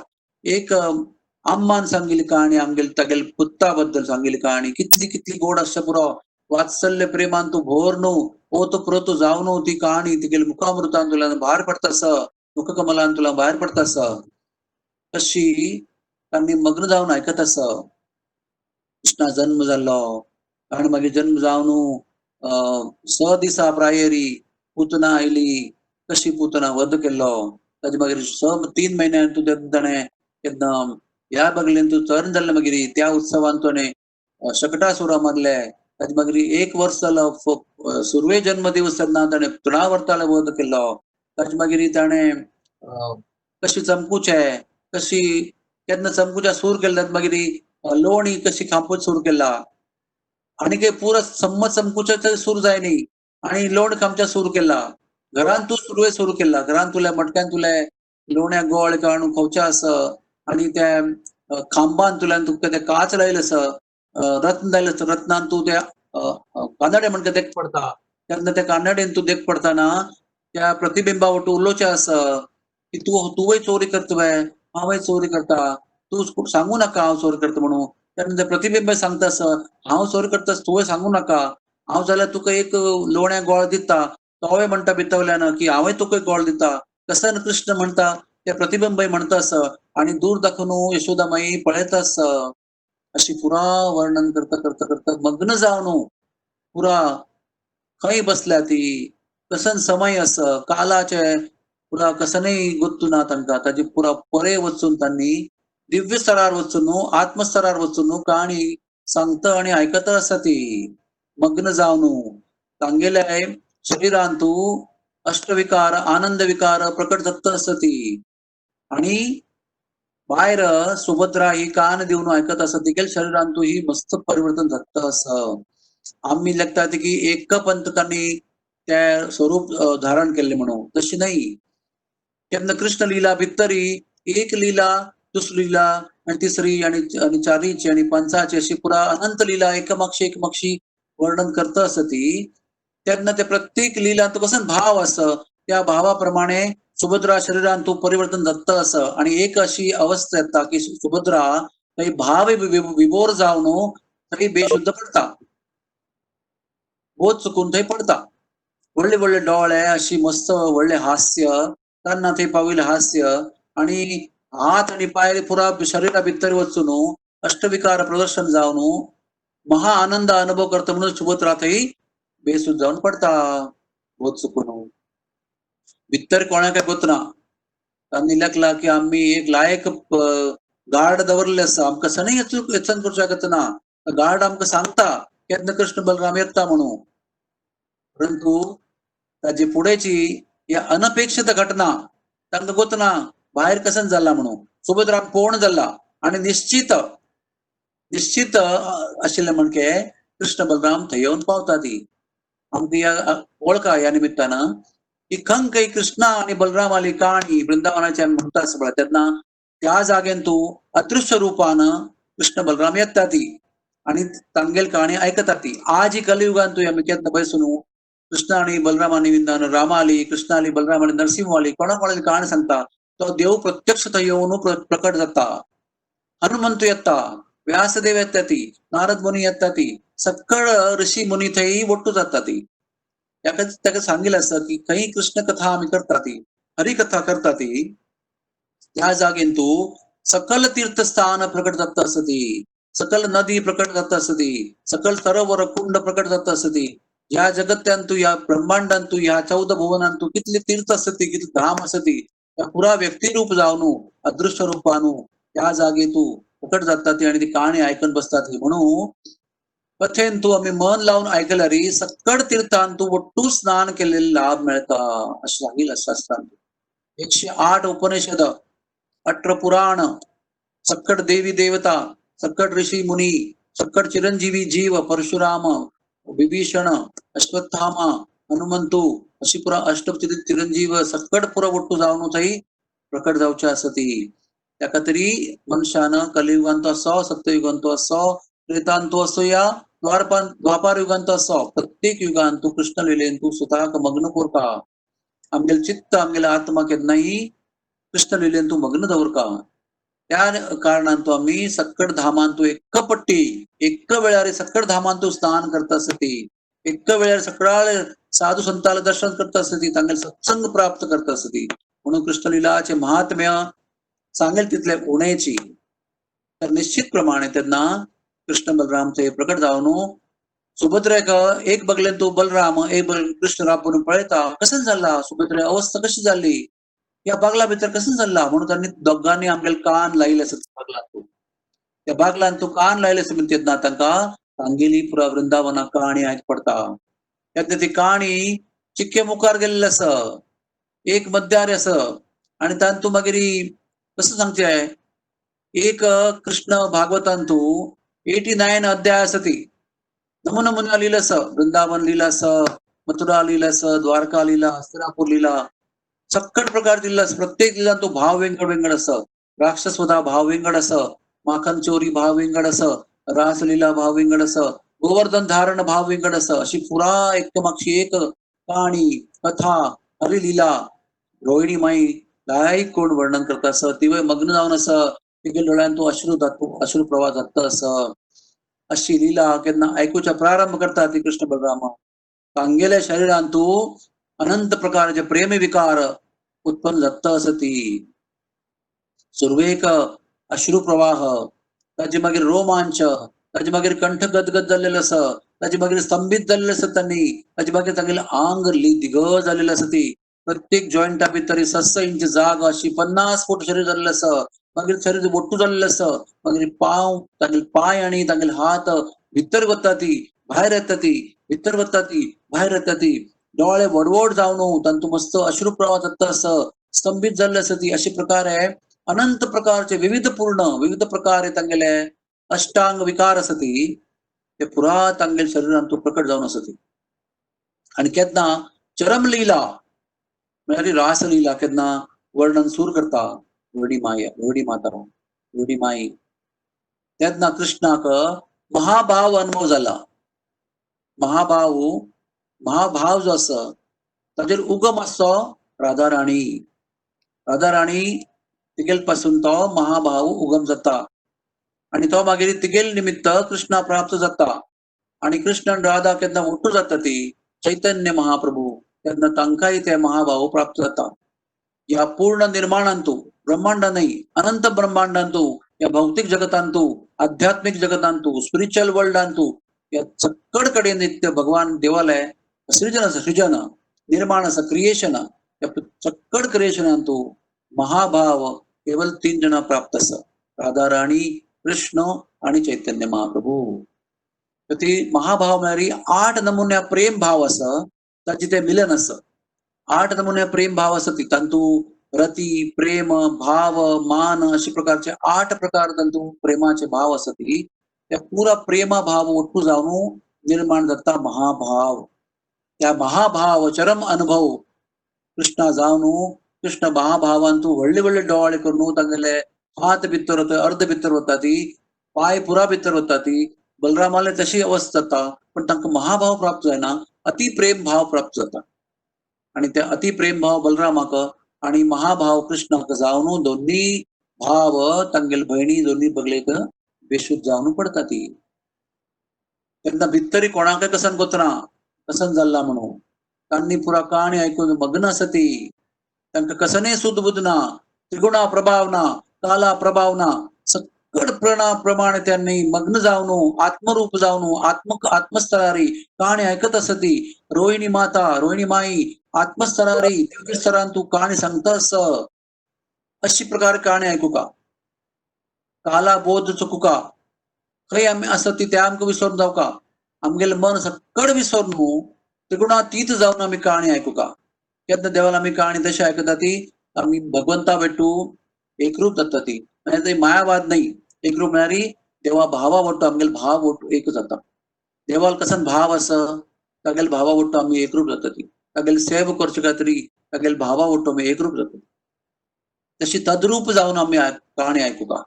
एक अम्मान सांगिल्ली कहाणी आमगेल तागेल पुत्ता बद्दल सांगिल्ली कहाणी कितली कितली गोड आसता पुरो. वात्सल्य प्रेमान तूं भोर न्हू ओत प्रोत जावन न्हू ती कहाणी तिगेल मुखामृतान तुला भायर पडटा आसा, मुखकमलान तुला भायर पडटा आसा. कशी तांणी मग्न जावन आयकत आसा. कृष्णा जन्म जाल्लो आनी मागीर जन्म जावन 6 दिसा प्रायरी पुतना आयली, कशी पुतना वध केल्लो, ताजे मागीर 3 म्हयन्यान तूं ताणें केन्ना ह्या बगलेन तूं चरण जाल्लें मागीर त्या उत्सवान ताणें शकटासुरा मारले. ताजे मागीर 1 वर्स जालो सुर्वे जन्म दिवस तेन्ना ताणें तृणावर्ताला वध केल्लो. ताजे मागीर ताणें कशी चमकूचे कशी केन्ना चमकूच्या सूर केल्ले, मागीर लोणी कशी खांपूच सूर केला आनी काही पुरा सम्मत चमकूच्या सूर जाय न्ही आनी लोण खामच्या सूर केला. घरान तूं सुरवे सुरू केला, घरान तुले मटक्यान तुले लोण्या गोळ काडून खावचें आसा आनी त्या खांबान तुल्यान तुका ते काच लायले आसा, रत्न लायले आसा, रत्नान तूं त्या कानडे म्हणटा देख पडटा, तेन्ना त्या कानडेन तूं देख पडटना त्या प्रतिबिंबा वटू उलोवचें आसा की तूं तुवय चोरी करता, हांवय चोरी करता, तूं सांगू नाका हांव चोरी करता म्हणून. तेन्ना ते प्रतिबिंब सांगता आसा हांव चोरी करता तुवें सांगू नाका, हांव जाल्यार तुका एक लोण्या गोळ दिता, तोवय म्हणटा भितवल्यान की हांवय तुका गोळ दिता. कसन कृष्ण म्हणटा ते प्रतिबिंब म्हणटा आसा आनी दूर दाखोवन यशोदा माई पळयता आसा. अशी पुरा वर्णन करता करता करता मग्न जावन पुरा खंय बसल्या ती, कसन समय आसा, कालाचे पुरा कसनय गोत्तू ना तांकां. ताजे पुरा परे वचून तांणी दिव्य स्तरार वचून आत्मस्तरार वचून काणी सांगता आनी आयकता आसा ती मग्न जावन. तांगेल्या शरीरांतू अष्टविकार आनंद विकार प्रकट जाता आसा ती. आणि भायर सुभद्रा ही कान दिवन आयकत आसा, तिगेल शरीरांतू ही मस्त परिवर्तन जाता आसा. आमी लेखता की एक पंत तांणी ते स्वरूप धारण केल्ले म्हणून, तशी नाही. तेन्ना कृष्ण लीला भितरी एक लीला, दुसरी लीला आणि तिसरी आणि चारीची आणि पंचाची अशी पुरा अनंत लीला एकमाक्षी एकमाक्षी वर्णन करता आसा ती. तेन्ना ते प्रत्येक लीला तो कसं भाव आसा त्या भावाप्रमाणे सुभद्रा शरीरान तो परिवर्तन जाता आसा. आणि एक अशी अवस्था येता की सुभद्रा थंय भाव विभोर जावन थंय बेशुद्ध पडटा, बोध चुकून थंय पडटा. व्हडले व्हडले डोळे, अशी मस्त व्हडले हास्य, तान्ना थंय पाविल्लें हास्य आणि हात आणि पाय पुरा शरीरा भितर वचून अष्टविकार प्रदर्शन जावन महा आनंद अनुभव करता म्हणून सुभद्रा थंय बेसूद जावन पडटा, बोध चुकून. भितर कोणाक गोतना तांणी लेखला की आमी एक लायक गार्ड दवरले आसा, आमकां सणय यत्न करूं शकतना. गार्ड आमकां सांगता केन्ना कृष्ण बलराम येता म्हणून, परंतु ताजे फुडेची ह्या अनपेक्षित घटना तांकां गोतना भायर कसन जाला म्हणून. सुभद्रा कोण जाला आणि निश्चित निश्चित आशिल्लें म्हणजे कृष्ण बलराम थंय येवन पावता ती. आमकां ह्या वळखा ह्या निमित्तान की खंय कृष्णा आणि बलराम आली काणी वृंदावनाची आमी म्हणटा आसा पळय, तेन्ना त्या जाग्यान तूं अदृश्य रुपान कृष्ण बलराम येता ती आणि तांगेल काणी आयकता ती. आज ही कलियुगान तूं आमी केन्ना बसून कृष्ण आणि बलराम निमित्तान रामा आली, कृष्ण आली, बलराम आली, नरसिंह आली, कोणा कोणाली काणी सांगता तो देव प्रत्यक्ष थंय येवन प्रकट जाता. हनुमंत येता, व्यासदेव येता ती, नारद मुनी येता ती, सकळ ऋषी मुनी थंय ಒಟ್ಟು जाता ती. ताका सांगिल्लें आसा की खंय कृष्ण कथा आमी करता ती, हरिकथा करता ती, त्या जागेन तूं सकल तीर्थस्थान प्रकट जाता आसा ती, सकल नदी प्रकट जाता आसा ती, सकल सरोवर कुंड प्रकट जाता आसा ती. ह्या जगत्यांतू, ह्या ब्रह्मांडांतू, ह्या 14 भुवनांतू कितले तीर्थ आसा ती, कितले धाम आसा ती, त्या पुरा व्यक्तिरूप जावन अदृश्य रूपानु त्या जागे तूं प्रकट जाता ती आणि ती काणी आयकून बसता ती. म्हणून कथेन तूं आमी मन लावन आयकल्यार सकड तीर्थान तूं ಒಟ್ಟು स्नान केलेले लाभ मेळटा अशें सांगिल्लें शास्त्रान. 108 उपनिषद, 18 पुराण, सकड देवी देवता, सकड ऋषी मुनी, सकड चिरंजीवी जीव, परशुराम, विभीषण, अश्वत्थामा, हनुमंतू अशी पुरा अष्ट चिरंजीव सकड पुरा ಒಟ್ಟು जावन थंय प्रकट जावचे आसा ती. ताका तरी मनशान कलियुगांत असो, सत्ययुगांत असो, त्रेतांत असो या द्वापार युगांत असो, प्रत्येक युगांत तूं कृष्ण लिलेन तूं स्वताक मग्न कोरका. आमगेले चित्त आमगेले आत्मा केन्नाय कृष्ण लिलेन तूं मग्न दवरका. त्या कारणान तूं आमी सक्कड धामान तूं एक पट्टी एक वेळार सक्कड धामान तूं स्नान करता आसा ती, एक वेळार सगळ्या साधू संताला दर्शन करता आसा ती, तांगेले सत्संग प्राप्त करता आसा ती. म्हणून कृष्ण लिलाचे महात्म्य सांगेल तितले उणेची. तर निश्चित प्रमाणे तेन्ना कृष्ण बलराम थंय प्रकट जावन सुभद्रेक एक बगलेन तूं बलराम, एक बगलेन कृष्ण राबून पळयता कशें जाला सुभद्रे अवस्था कशी जाल्ली, ह्या बागला भितर कशें जाला म्हणून तांणी दोगांनी आमगेले कान लायले आसा बागलान. त्या बागलान तूं कान लायले आसा तेन्ना तांकां तांगेली पुरा वृंदावना काणी आयक पडटा. तेन्ना ती काणी चिक्के मुखार गेल्ली आसा, एक मध्यार आसा आणि तातूंत मागीर कसं सांगचें, एक कृष्ण भागवतांतू 89 अध्याय आसा ती नमुना नमुना लिहिलं आसा. वृंदावन लिहिलं आसा, मथुरा लिहिलं आसा, द्वारका लिहिला, हस्तिनापूर लिहिला, सक्कट प्रकार दिल्लो आसा. प्रत्येक लिला तो भाव वेंगड वेंगड आसा. राक्षसवधा भाव वेंगड आसा, माखन चोरी भाव वेंगड आसा, रासलीला भाव वेंगड आसा, गोवर्धन धारण भाव वेंगड आसा. अशी पुरा एकमाक्षी एक काणी कथा हरिलीला रोहिणी माई लायक कोण वर्णन करता आसा, तिवय मग्न जावन आसा, तिगे डोळ्यान तो अश्रू जातो, अश्रू प्रवाह जाता आसा. अशी लीला केन्ना आयकुच्या प्रारंभ करता ती कृष्ण बलराम तांगेल्या शरीरान तू अनंत प्रकारचे प्रेम विकार उत्पन्न जाता आसा ती. सुरवेक अश्रू प्रवाह, ताजे मागीर रोमांच, ताजे मागीर कंठ गदगद जाल्लेलो आसा, ताजे मागीर स्तंभीत जाल्ले आसता तांणी, ताजे मागीर तांगेले आंग दिग जाल्लें आसा ती, प्रत्येक जॉयंटा भितर 6 इंच जाग अशी 50 फूट शरीर जाल्लें आसा, मागीर शरीर ಒಟ್ಟು जाल्लें आसा, मागीर पांव तांगेले पांय आनी तांगेले हात भितर वता ती भायर येता ती, भितर वता ती भायर येता ती, डोळे व्हड व्हड जावन तांतू मस्त अश्रू प्रवाह जाता आसा, स्तंभीत जाल्ले आसा ती. अशे प्रकारे अनंत प्रकारचे विविध पूर्ण विविध प्रकारे तांगेले अष्टांग विकार आसा ती, ते पुरा तांगेले शरीरांत प्रकट जावन आसा ती. आनी केन्ना चरमलीला म्हळ्यार रासलीला केन्ना वर्णन सूर करता रोहिणी माया, रोहिणी माता, रोहिणी माई, तेन्ना कृष्णाक महाभाव अनुभव जाला. महाभाव, महाभाव जो आसा ताजेर उगम आसचो राधा राणी, राधा राणी तिगेल पासून तो महाभाव उगम जाता आनी तो मागीर तिगेल निमित्त कृष्णा प्राप्त जाता. आनी कृष्ण आनी राधा केन्ना ಒಟ್ಟು जाता ती चैतन्य महाप्रभू तेन्ना तांकांय ते महाभाव प्राप्त जाता. ह्या पूर्ण निर्माणांतू ब्रह्मांड न्हय अनंत ब्रह्मांडांतू, ह्या भौतीक जगतांतू, आध्यात्मीक जगतांतू, स्पिरिच्युअल वर्ल्डांतू, ह्या सकड कडेन नित्य भगवान देवाले सृजन आसा, सृजन निर्माण आसा, क्रिएशन, ह्या सकड क्रिएशनांतू महाभाव केवल 3 जणां प्राप्त आसा, राधा राणी, कृष्ण आनी चैतन्य महाप्रभू. तर ती महाभाव म्हळ्यार 8 नमुन्या प्रेम भाव आसा, ताचे ते मिलन आसा. 8 नमुन्या प्रेम भाव आसा ती, तांतू रती, प्रेम, भाव, मान अशे प्रकारचे 8 प्रकार तांतू प्रेमाचे भाव आसा ती. त्या पुरा प्रेमा भाव ಒಟ್ಟು जावन निर्माण जाता महाभाव. त्या महाभाव चरम अनुभव कृष्णा जावन कृष्ण महाभावांतू व्हडले व्हडले डोळे करून तांगेले हात भितर वता, अर्ध भितर वता ती, पाय पुरा भितर वता ती. बलरामाले तशी अवस्था जाता, पण तांकां महाभाव प्राप्त जायना, अति प्रेम भाव प्राप्त जाता. आनी ते अति प्रेम भाव बलरामाक आनी महाभाव कृष्णाक जावन दोन्ही भाव तांगेले भयणी दोन्ही बगलेक बेशुद्ध जावन पडटा ती. तेन्ना भितरी कोणाकय कसन कोतना कसन जाल्ला म्हणून तांणी पुरा काणी आयकून मग्न आसा ती, तांकां कसनय सुद बुद ना, त्रिगुणा प्रभाव ना, काला प्रभाव ना, सकड प्रणा प्रमाणे त्यांनी मग्न जावन आत्मरूप जावन आत्म आत्मस्तरारी काणी आयकत आसा ती. रोहिणी माता, रोहिणी माई आत्मस्तरारी दिव्य स्तरान तूं काणी सांगता आस, अशी प्रकार काणी आयकुका, काला बोध चुकुका, खंय आमी आसत ती ते आमकां विसरून जावका, आमगेलें मन सकड विसरून न्हू त्रिगुणातीत जावन आमी काणी आयकुका. केन्ना देवाला आमी काणी तशी आयकता ती आमी भगवंता भेटू एकरूप जाता ती. म्हळ्यार ते मायावाद न्हय, एकरूप म्हळ्यार देवा भावा वट्टू आमगेले भाव वट्टू एक जाता. देवाल कसन भाव आसा तागेले भावा वट्टू आमी एकरूप जाता ती, तागेले सेवा करचे खातीर तागेले भावा वट्टू आमी एकरूप जाता. तशी तद्रूप जावन आमी काणी आयकुका.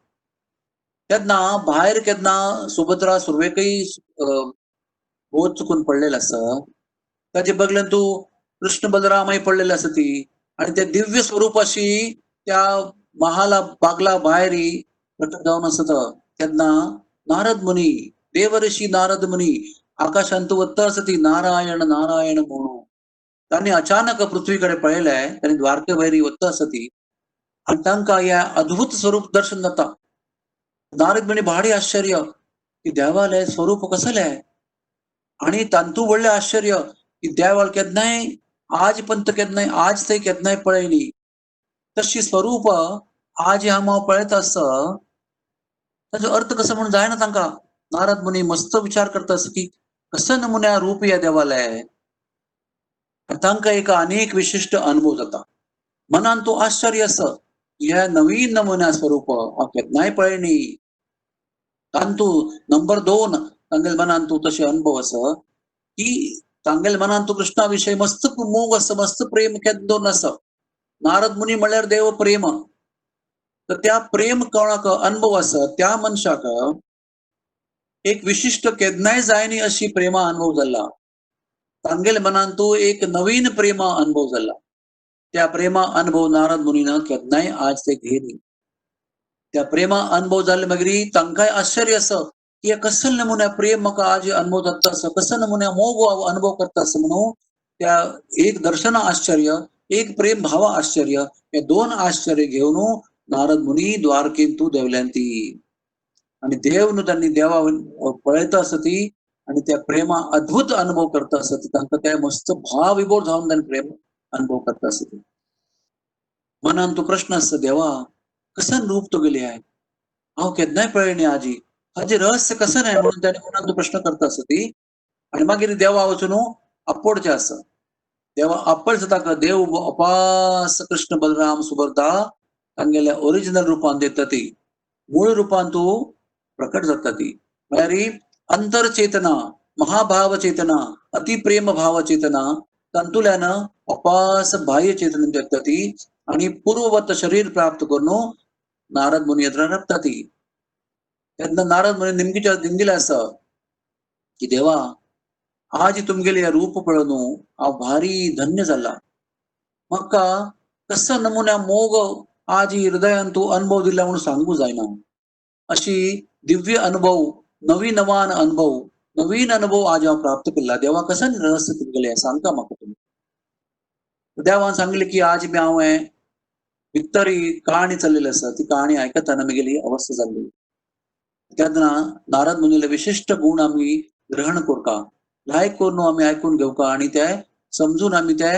तेन्ना भायर केन्ना सुभद्रा सुर्वेकय बोध चुकून पडलेलो आसा, ताजे बगलेन तूं कृष्ण बलरामय पडलेले आसा ती, आनी ते दिव्य स्वरूपाशी त्या महाला बागला भायर प्रकट जावन आसता. तेन्ना नारद मुनी, देवऋषी नारद मुनी आकाशांतू वत्ता आसा ती नारायण नारायण म्हणून तांणी अचानक पृथ्वी कडेन पळयलें, तांणी द्वारके भायर वत्ता आसा ती, आनी तांकां ह्या अद्भुत स्वरूप दर्शन जाता. नारद मुनी भारी आश्चर्य की देवालें स्वरूप कसलें, आनी तांतू व्हडलें आश्चर्य की देवाल केन्नाय आज पंत केन्नाय आज थंय केन्नाय पळयली तशी स्वरूप आज हांव पळयत आसा. ताजो अर्थ कसो म्हणून जायना तांकां. नारद मुनी मस्त विचार करता आसा की कसो नमुन्या रूप ह्या देवालें, तांकां एक अनेक विशिश्ट अनुभव जाता. मनान तो आश्चर्य आसा ह्या नवीन नमुन्या स्वरूप हांव केन्नाय पळयनी. तांतू नंबर 2 तांगेले मनान तूं तशे अनुभव आसा की तांगेले मनान तूं कृष्णा विशय मस्त मोग आसा, मस्त प्रेम केन्ना दोन आसा. नारद मुनी म्हळ्यार देव प्रेम, तर त्या प्रेम कोणाक अनुभव आसा त्या मनशाक एक विशिश्ट केन्नाय जायनी अशी प्रेमा अनुभव जाला. तांगेले मनान तूं एक नवीन प्रेमा अनुभव जाला. त्या प्रेमा अनुभव नारद मुनीन केन्नाय आज ते घेनी. त्या प्रेमा अनुभव जाले मागीर तांकांय आश्चर्य आसा की हे कसले नमुन्या प्रेम म्हाका आज अनुभव जाता आसा, कसले नमुन्या मोग अनुभव करता आसा म्हणून त्या एक दर्शन आश्चर्य, एक प्रेम भाव आश्चर्य, हे 2 आश्चर्य घेवन नारद मुनी द्वारकेंतू देवल्यांती. आनी देव न्हू तांणी देवा पळयता आसा ती आणि त्या प्रेमा अद्भुत अनुभव करता आसत. तांकां ते मस्त भाव विभोर जावन तांणी प्रेम अनुभव करता आसत. मनान तो प्रश्न आसता, देवा कसन रूप तुगेलें आहे, हांव केन्नाय पळयलें आजी, हाजे रहस्य कसं नाही, म्हणून त्याने मनान तो प्रश्न करता आसत. आणि मागीर देवा वचून आपोडचें आसा. देवा आपडचा ताका देव अपास कृष्ण बलराम सुभद्रा तांगेल्या ओरिजिनल रुपान देता ती, मूळ रुपान तू प्रकट जाता ती. म्हळ्यार अंतरचेतना, महाभाव चेतना, अतिप्रेम भाव चेतना तांतुल्यान अपास बाह्य चेतना देता ती आणि पूर्ववत शरीर प्राप्त करून नारद मुनी यत्र रपता ती. तेन्ना नारद मुनी निमगीच्या निमगिले आसा की देवा आज तुमगेले या रूप पळोवन हांव भारी धन्य जाला, म्हाका कसो नमुन्या मोग आज हृदयान तूं अनुभव दिला म्हणून सांगू जायना. अशी दिव्य अनुभव, नवीन नवान अनुभव, नवीन अनुभव आज हांव प्राप्त केला. देवा कसं रहस्य तुमगेले सांगता म्हाका तुमी. देवान सांगले की आज बी हांव भितरी कहाणी चल्लेली आसा, ती कहाणी आयकतना म्हगेली अवस्था जाल्ली. तेन्ना नारद मुनीले विशिश्ट गुण आमी ग्रहण करता, लायक करून आमी आयकून घेवका आणि ते समजून आमी ते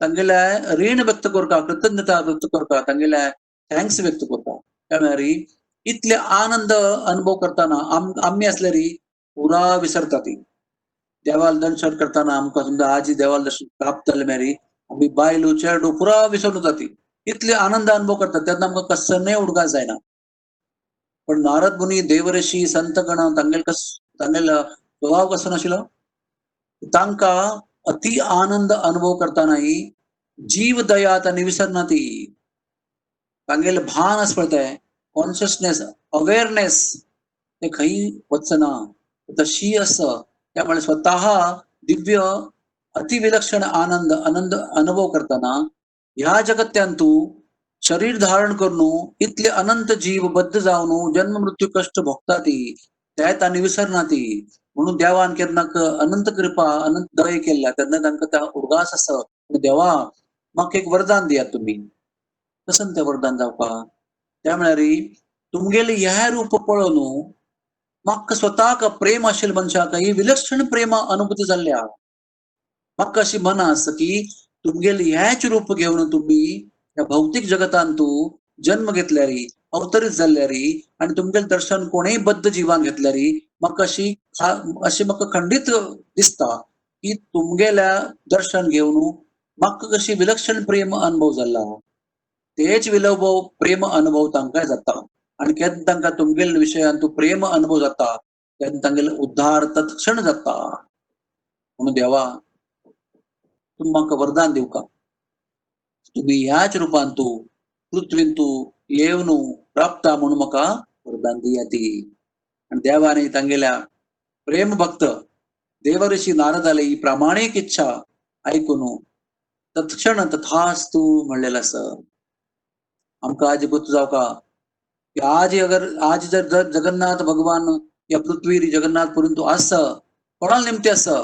तांगेल्या ऋण व्यक्त करता, कृतज्ञता व्यक्त करता, तांगेल्या thanks व्यक्त करता. त्या म्हळ्यार इतले आनंद अनुभव करताना आमी आसल्यारी पुरा विसरता ती. देवाल दर्शन करताना आमकां समजा आज देवाल दर्शन प्राप्त जालें म्हळ्यार आमी बायलो चेडू पुरा विसरून जाता ती, इतले आनंद अनुभव करतात तेन्ना आमकां कसलेय उडगास जायना. पण नारद मुनी, देवऋषी, संतगण तांगेले कस तांगेलो स्वभाव कसो नाशिल्लो, तांकां अति आनंद अनुभव करतानाही जीव दया तांणी विसरना ती. तांगेले भान आसा पळय तें कॉन्शियसनेस, अवेअरनेस ते खंय वचना, तशी आसा. त्यामुळे स्वतः दिव्य अतिविलक्षण आनंद आनंद अनुभव करताना ह्या जगत्यांतू शरीर धारण करून इतले अनंत जीव बद्ध जावन जन्म मृत्यू कष्ट भोगता ती, ते तांणी विसरना ती. म्हणून देवान केन्ना अनंत कृपा अनंत दय केल्ल्या तेन्ना तांकां त्या उडगास आसा, देवा म्हाका एक वरदान दियात तुमी. कसं तें वरदान जावपा? त्या म्हळ्यार तुमगेले ह्या रूप पळोवन म्हाका स्वताक प्रेम आशिल्ल्या मनशाक ही विलक्षण प्रेम अनुभूती जाल्ल्या. म्हाका अशी मना आसा की तुमगेले ह्याच रूप घेवन तुमी ह्या भौतीक जगतांत तूं जन्म घेतल्यारी, अवतरीत जाल्ल्यारी आणि तुमगेले दर्शन कोणेय बद्ध जिवान घेतल्यारी म्हाका अशी अशी म्हाका खंडीत दिसता की तुमगेल्या दर्शन घेवन म्हाका कशी विलक्षण प्रेम अनुभव जाला, तेच विलभव प्रेम अनुभव तांकां जाता. आणि केन्ना तांकां तुमगेले विशयान तूं प्रेम अनुभव जाता तेन्ना तांगेले उद्धार तत्क्षण जाता. म्हणून देवा तूं म्हाका वरदान दिवका, तुमी ह्याच रुपान तूं पृथ्वीन तूं येवन प्राप्ता म्हणून म्हाका वरदान दिया ती. आणि देवाने तांगेल्या प्रेम भक्त देवऋषी नारदाले ही प्रामाणिक इच्छा आयकून तत्क्षण तथास्तु म्हणलेलं आसा. आमकां आज गोत जावका की आज अगर आज जर जर जगन्नाथ भगवान या पृथ्वीर जगन्नाथ पुरीन तूं आसा, कोणाला निमते आसा?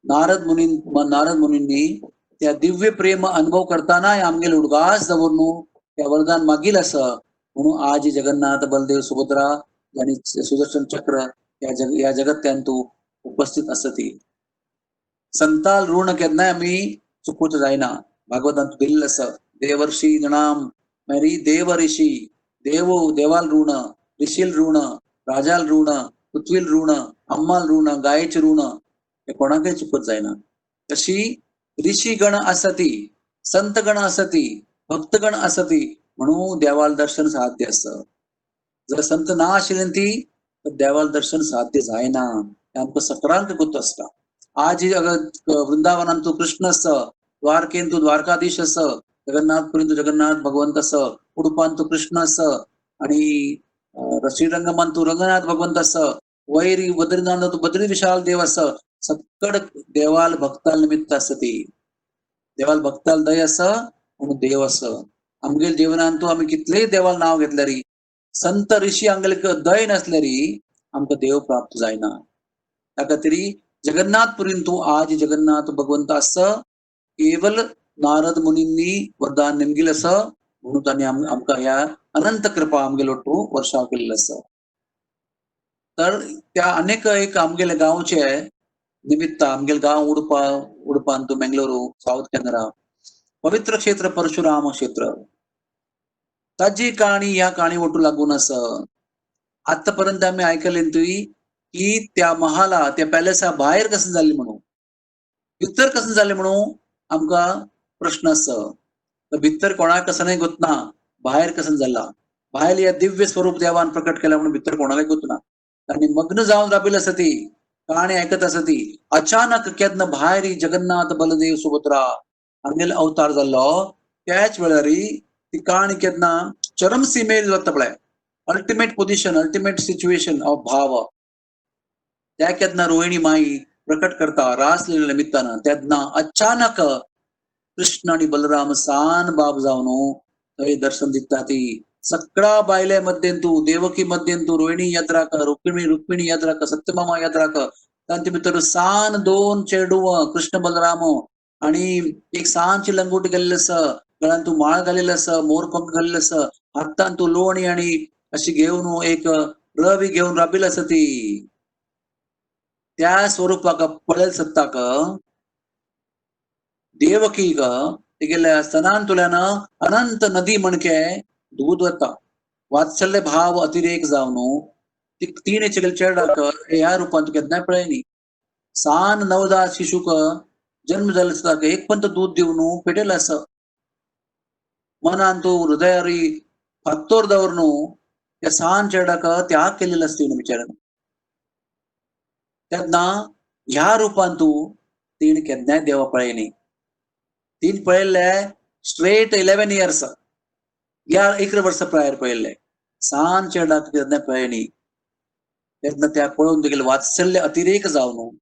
नारद मुनी, नारद मुनींनी त्या दिव्य प्रेम अनुभव करताना आमगेले उडगास दवरून त्या वरदान मागील आसा. म्हणून आज जगन्नाथ बलदेव सुभद्रा आणि सुदर्शन चक्र या जगत्यांतू उपस्थित आसती. संताल ऋण केन्नाय आमी चुकूच जायना. भागवतांत दिल्लें आसा, देवर्षी नणाम मेरी देव ऋषी देव देवाल ऋण, ऋषील ऋण, राजाल ऋण, पृथ्वील ऋण, अम्माल ऋण, गायेचे ऋण हे कोणाकय चुकत जायना. तशी ऋषीगण आसती, संतगण आसती, भक्तगण आसती म्हणून देवाल दर्शन साध्य आसा. जर संत ना आशिल्ले ती तर देवाल दर्शन साध्य जायना. हें आमकां सकरांक गोत आसता. आज अगर वृंदावनांत तूं कृष्ण आसा, द्वारकेन तूं द्वारकाधीश आसा, जगन्नाथपुरींत जगन्नाथ भगवंत आसा, उडुपांत तूं कृष्ण आसा आणि श्रीरंगमान तूं रंगनाथ भगवंत आसा, वैरी बद्रीनाथ तूं बद्री विशाल देव आसा. सक्कड देवाल भक्ताल निमित्त आसा ती. देवाल भक्ताल दय आसा म्हणून देव आसा. आमगेले जीवनांत तूं आमी कितलेय देवाल नांव घेतल्यारी, संत ऋषी आमगेले दय नासल्यारी आमकां देव प्राप्त जायना. त्या खातीर जगन्नाथपुरीन तूं आज जगन्नाथ भगवंत आसा, केवल नारद मुनींनी वरदान नेमगिल आसा म्हणून तांणी आमकां ह्या अनंत कृपा आमगेलो तूं वर्षाव केल्लो आसा. तर त्या अनेक एक आमगेले गांवचे निमित्त आमगेले गांव उडपा उडपांतू मेंगलुरू साऊथ कॅनरा पवित्र क्षेत्र परशुराम क्षेत्र ताजी काणी ह्या काणी ओटू लागून आसा. आतापर्यंत आमी आयकलें तुय की त्या महाला त्या पॅलेसा भायर कसं जालें म्हणून, भितर कसं जालें म्हणून आमकां प्रश्न आसा. भितर कोणाक कसं नाही गोतना, बाहेर कसं जाला, भायर या दिव्य स्वरूप देवान प्रकट केला म्हणून भितर कोणाला गोतना. आणि मग्न जावन राबिल आसा ती काणी आयकत आसा ती. अचानक केन्ना भायर जगन्नाथ बलदेव सुभद्रा हांगेलो अवतार जाल्लो त्याच वेळार ती काणी केन्ना चरम सीमेर वता पळय, ultimate position, ultimate situation of भाव. त्या केन्ना रोहिणी माई प्रकट करता रास निमित्तानं, तेन्ना अचानक कृष्ण आणि बलराम सान बाब जावन थंय दर्शन दिता. ती सगळा बायले मध्यंतू देवकी मध्यंतू रोहिणी यात्राक, रुक्मिणी रुक्मिणी यात्राक, सत्यभामा यात्राक, तांचे भितर सान दोन चेडूव कृष्ण बलराम आणि एक सानची लंगोट घाल्लेली आसा, गळ्यान तू माळ घालेली आसा, मोरपंख घाल्लेली आसा, हातान तू लोणी आणि अशी घेवन एक रवी घेवन राबिल्ली आसा. ती त्या स्वरूपाक पळयल सत्ताक देवकीक तिगेल्या स्तनांतुल्यान अनंत नदी म्हणके दूद वता. वात्सल्य भाव अतिरेक जावन तिणे चिगेल चेडाक ह्या रुपान केन्नाय पळयनी. सान नवजात शिशुक जन्म जालो आसता एक पंत दूध दिवन पेटेल आसा. मनान तू हृदयारी फात्तोर दवरनु त्या सान चेडाक त्याग केलेलो आसता तिणे बिचाऱ्यान. तेन्ना ह्या रुपान तूं तिणे केन्नाय देवा पळयनी. तीन पळयल्ले स्ट्रेट 11 इयर्स या 11 वर्सां प्रायर पळयल्ले सान चेडाक केन्नाय पळयनी. तेन्ना त्या पळोवन तिगेले वात्सल्य अतिरेक जावन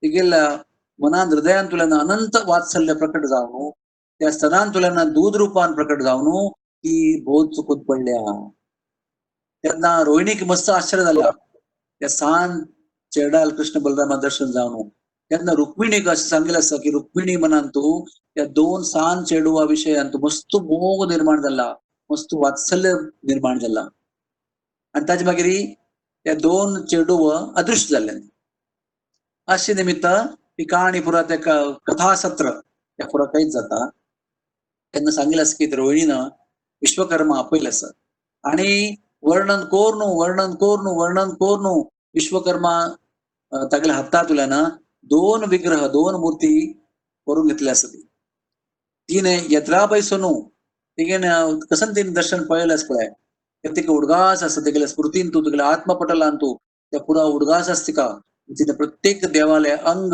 तिगेल्या मनान हृदयांतुल्यान अनंत वात्सल्य प्रकट जावन त्या स्तनांतुल्यान दूध रुपान प्रकट जावन ती बोध चुकून पडल्या. तेन्ना रोहिणीक मस्त आश्चर्य जाला त्या सान चेडाल कृष्ण बलरामा दर्शन जावन. तेन्ना रुक्मिणीक अशें सांगिल्लें आसा की रुक्मिणी मनान तूं त्या दोन सान चेडवा विशयान तूं मस्त मोग निर्माण जाला, मस्त वात्सल्य निर्माण जाला. आनी ताजे मागीर त्या दोन चेडूव अदृश्य जाल्ले. अशे निमित्त ही काणी पुरा त्या कथासत्र त्या पुरा कैद जाता. तेन्ना सांगिल्लें आसा की रोहिणीन विश्वकर्मा आपयलें आसा आनी वर्णन कोरनू वर्णन कोरनू वर्णन कोरनू विश्वकर्मा तागेल्या हातांतल्यान दोन विग्रह दोन मूर्ती करून घेतले आसा. ती तिने यत्रापय सोनू तिगेन कसन तिने दर्शन पळयलें आसा पळय, तिका उडगास आसा, तिगेल्या स्मृतीन तूं तिगेल्या आत्मपटलान तूं त्या पुरा उडगास आसा तिका. तिने प्रत्येक देवाले अंग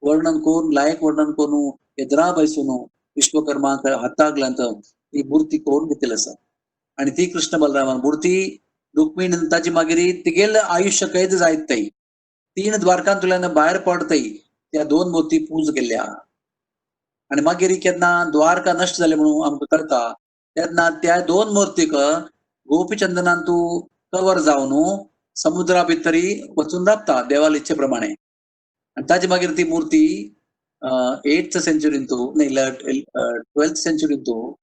वर्णन करून लायक वर्णन करून यद्राबाय सोनू विश्वकर्मा हाताक ती मूर्ती करून घेतलेली आसा. आनी ती कृष्ण बलरामान मूर्ती रुक्मिणी ताजी मागीर तिगेलें आयुष्य कैद जायत तय तीन द्वारकांतुल्यान भायर पडतय त्या दोन मूर्ती पूज केल्या. आनी मागीर केन्ना द्वारका नश्ट जाले म्हणून आमकां कळटा तेन्ना त्या दोन मूर्तीक गोपीचंदनान तूं कवर जावन समुद्रा भितरी वचून राबता देवाले इच्छे प्रमाणे. आनी ताजे मागीर ती मूर्ती 8th सेंचुरींतू न्ही 12th सेंचुरींतू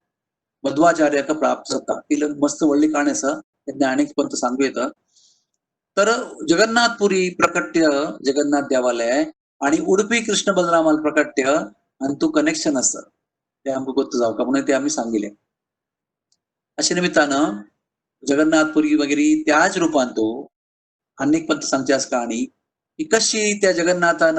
मध्वाचार्याक प्राप्त जाता. ती मस्त व्हडली काणी आसा, तेन्ना आनीक पंत सांगू येता. तर जगन्नाथपुरी प्रकट्य जगन्नाथ देवालय आणि उडपी कृष्ण बलरामाल प्रकट्य आनी तूं कनेक्शन आसा ते आमकां गोत्त जावका म्हणून ते आमी सांगिल्लें. अशे निमित्तान जगन्नाथपुरी वगैरे त्याच रुपान तो आनीक पंत सांगचे आसा काणी की कशी त्या जगन्नाथान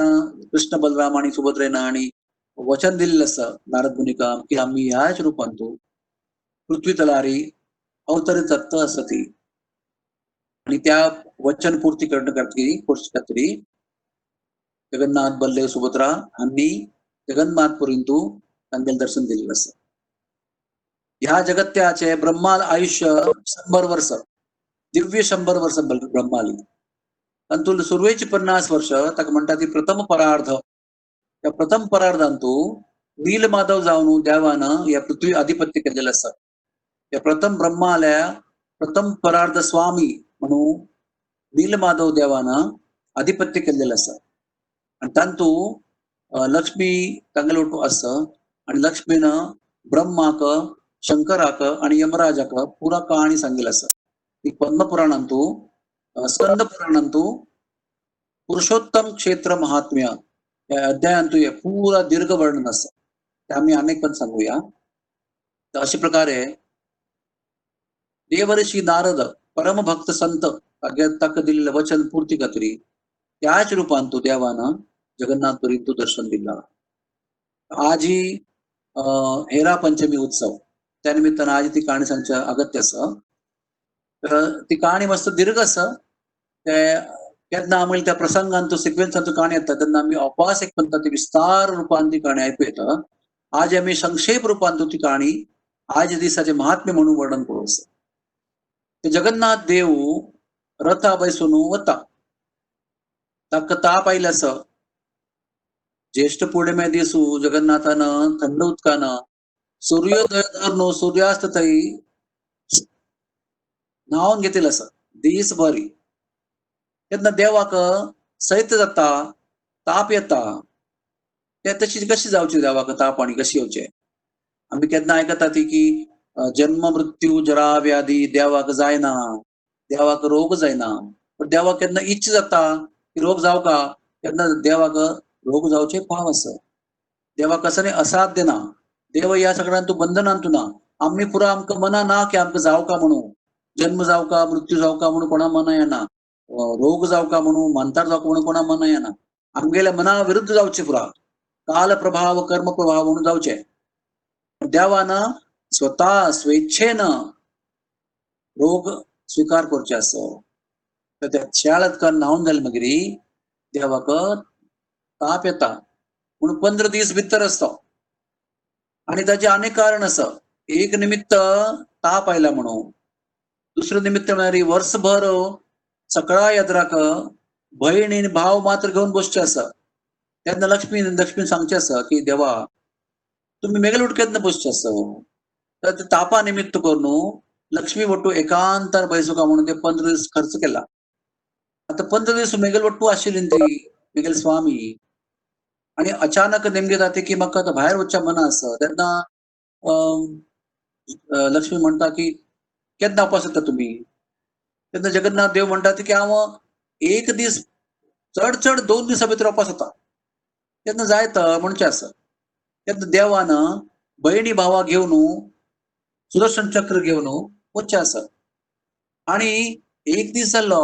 कृष्ण बलराम आनी सुभद्रेन आनी वचन दिल्लें आसा नारद मुनिका की आमी ह्याच रुपान तो पृथ्वी तलारी अवतरित जाता आसा ती. आनी त्या वचन पूर्ती करण खातीर जगन्नाथ बलदेव सुभद्रा हांणी जगन्नाथपुरींतू तांगेलें दर्शन दिल्लें आसा. ह्या जगत्याचे ब्रह्माल आयुष्य 100 वर्स, दिव्य 100 वर्स ब्रह्माली. तातूंत सुरवेची 50 वर्ष ताका म्हणटा ती प्रथम परार्ध. त्या प्रथम परार्धांतू नीलमाधव जावन देवान ह्या पृथ्वी आधिपत्य केल्लें आसा. त्या प्रथम ब्रह्माल्या प्रथम परार्ध स्वामी म्हणून नीलमाधव देवान आधिपत्य केल्लें आसा. आनी तातूंत लक्ष्मी तांगेलो ओटू आसा आनी लक्ष्मीन ब्रह्माक शंकराक आनी यमराजाक पुरा कहाणी सांगिल्ली आसा. ती पद्मपुराणांतू स्कंद पुराणांतु पुरुषोत्तम क्षेत्र महात्म्य ह्या अध्यायांतु हे पुरा दीर्घ वर्णन आसा, ते आमी अनेक पण सांगूया. तर अशा प्रकारे देवर्षी नारद परमभक्त संत ताका दिलेलं वचन पूर्ती खातीर त्याच रूपांतु देवान जगन्नाथपुरींतु दर्शन दिला. आजी हेरा पंचमी उत्सव त्या निमित्तानं आज ती कहाणी सांगच्या अगत्य आसा. तर ती कहाणी मस्त दीर्घ आसा. ते केन्ना आमी त्या प्रसंगांतु सिक्वेन्सांतु कहाणी येता तेन्ना आमी अपास एक म्हणटा ती विस्तार रूपान ती कहाणी आयकू येता. आज आमी संक्षेप रूपांतु ती कहाणी आज दिसाचे महात्म्य म्हणून वर्णन करू आसा. ते जगन्नाथ देव रथा बसून वता, ताका ताप आयलो आसा. ज्येष्ठ पौर्णिमे दिसू जगन्नाथान थंड उदकान सूर्योदय धरून सूर्यास्त थंय न्हावन घेतिल्लो आसा दीस भरी. तेन्ना देवाक सैत जाता, ताप येता. ते तशी कशी जावची देवाक ताप आनी कशी येवचे? आमी केन्ना आयकता ती की जन्म मृत्यू जरा व्याधी देवाक जायना, देवाक रोग जायना. पण देवाक केन्ना इच्छा जाता की रोग जावका, तेन्ना देवाक रोग जावचे पाव आसा. देवाक कसं न्ही असाध्य ना. देव ह्या सगळ्यांतू बंधनांतू ना. आमी पुरा आमकां मना ना की आमकां जावका म्हणून, जन्म जावका मृत्यू जावका म्हणून कोणा मना येना, रोग जावका म्हणून, म्हांतार जावका म्हणून कोणा मना येना. आमगेल्या मना विरुद्ध जावचे पुरा, काल प्रभाव कर्म प्रभाव म्हणून जावचे. देवान स्वतः स्वेच्छेन रोग स्वीकार करचे आसा. तर त्या शेळाक न्हावन जाले मागीर देवाक ताप येता म्हणून 15 दीस भितर आसता. आनी ताचे अनेक कारण आसा. एक निमित्त ताप आयला म्हणून, दुसरं निमित्त म्हळ्यार वर्सभर सकाळ यात्राक भयण आनी भाव मात्र घेवन बसचे आसा. तेन्ना लक्ष्मी लक्ष्मी सांगचे आसा की देवा तुमी मेगेल उडकेंत बसचे आसा. तर तापा निमित्त करून लक्ष्मी वट्टू एकांतार बैसुका म्हणून ते 15 दीस खर्च केला. आता 15 दीस मेगेल वट्टू आशिल्ली ती मेगेल स्वामी. आणि अचानक नेमके जाते की म्हाका आतां भायर वचच्या मना आसा. तेन्ना लक्ष्मी म्हणटा की केन्ना उपास येता तुमी? तेन्ना जगन्नाथ देव म्हणटा की हांव एक दीस चड चड 2 दिसां भितर उपास जाता, तेन्ना जायत म्हणचें आसा. तेन्ना देवान भयणी भावा घेवन सुदर्शन चक्र घेवन वचचें आसा. आनी एक दीस जाल्लो,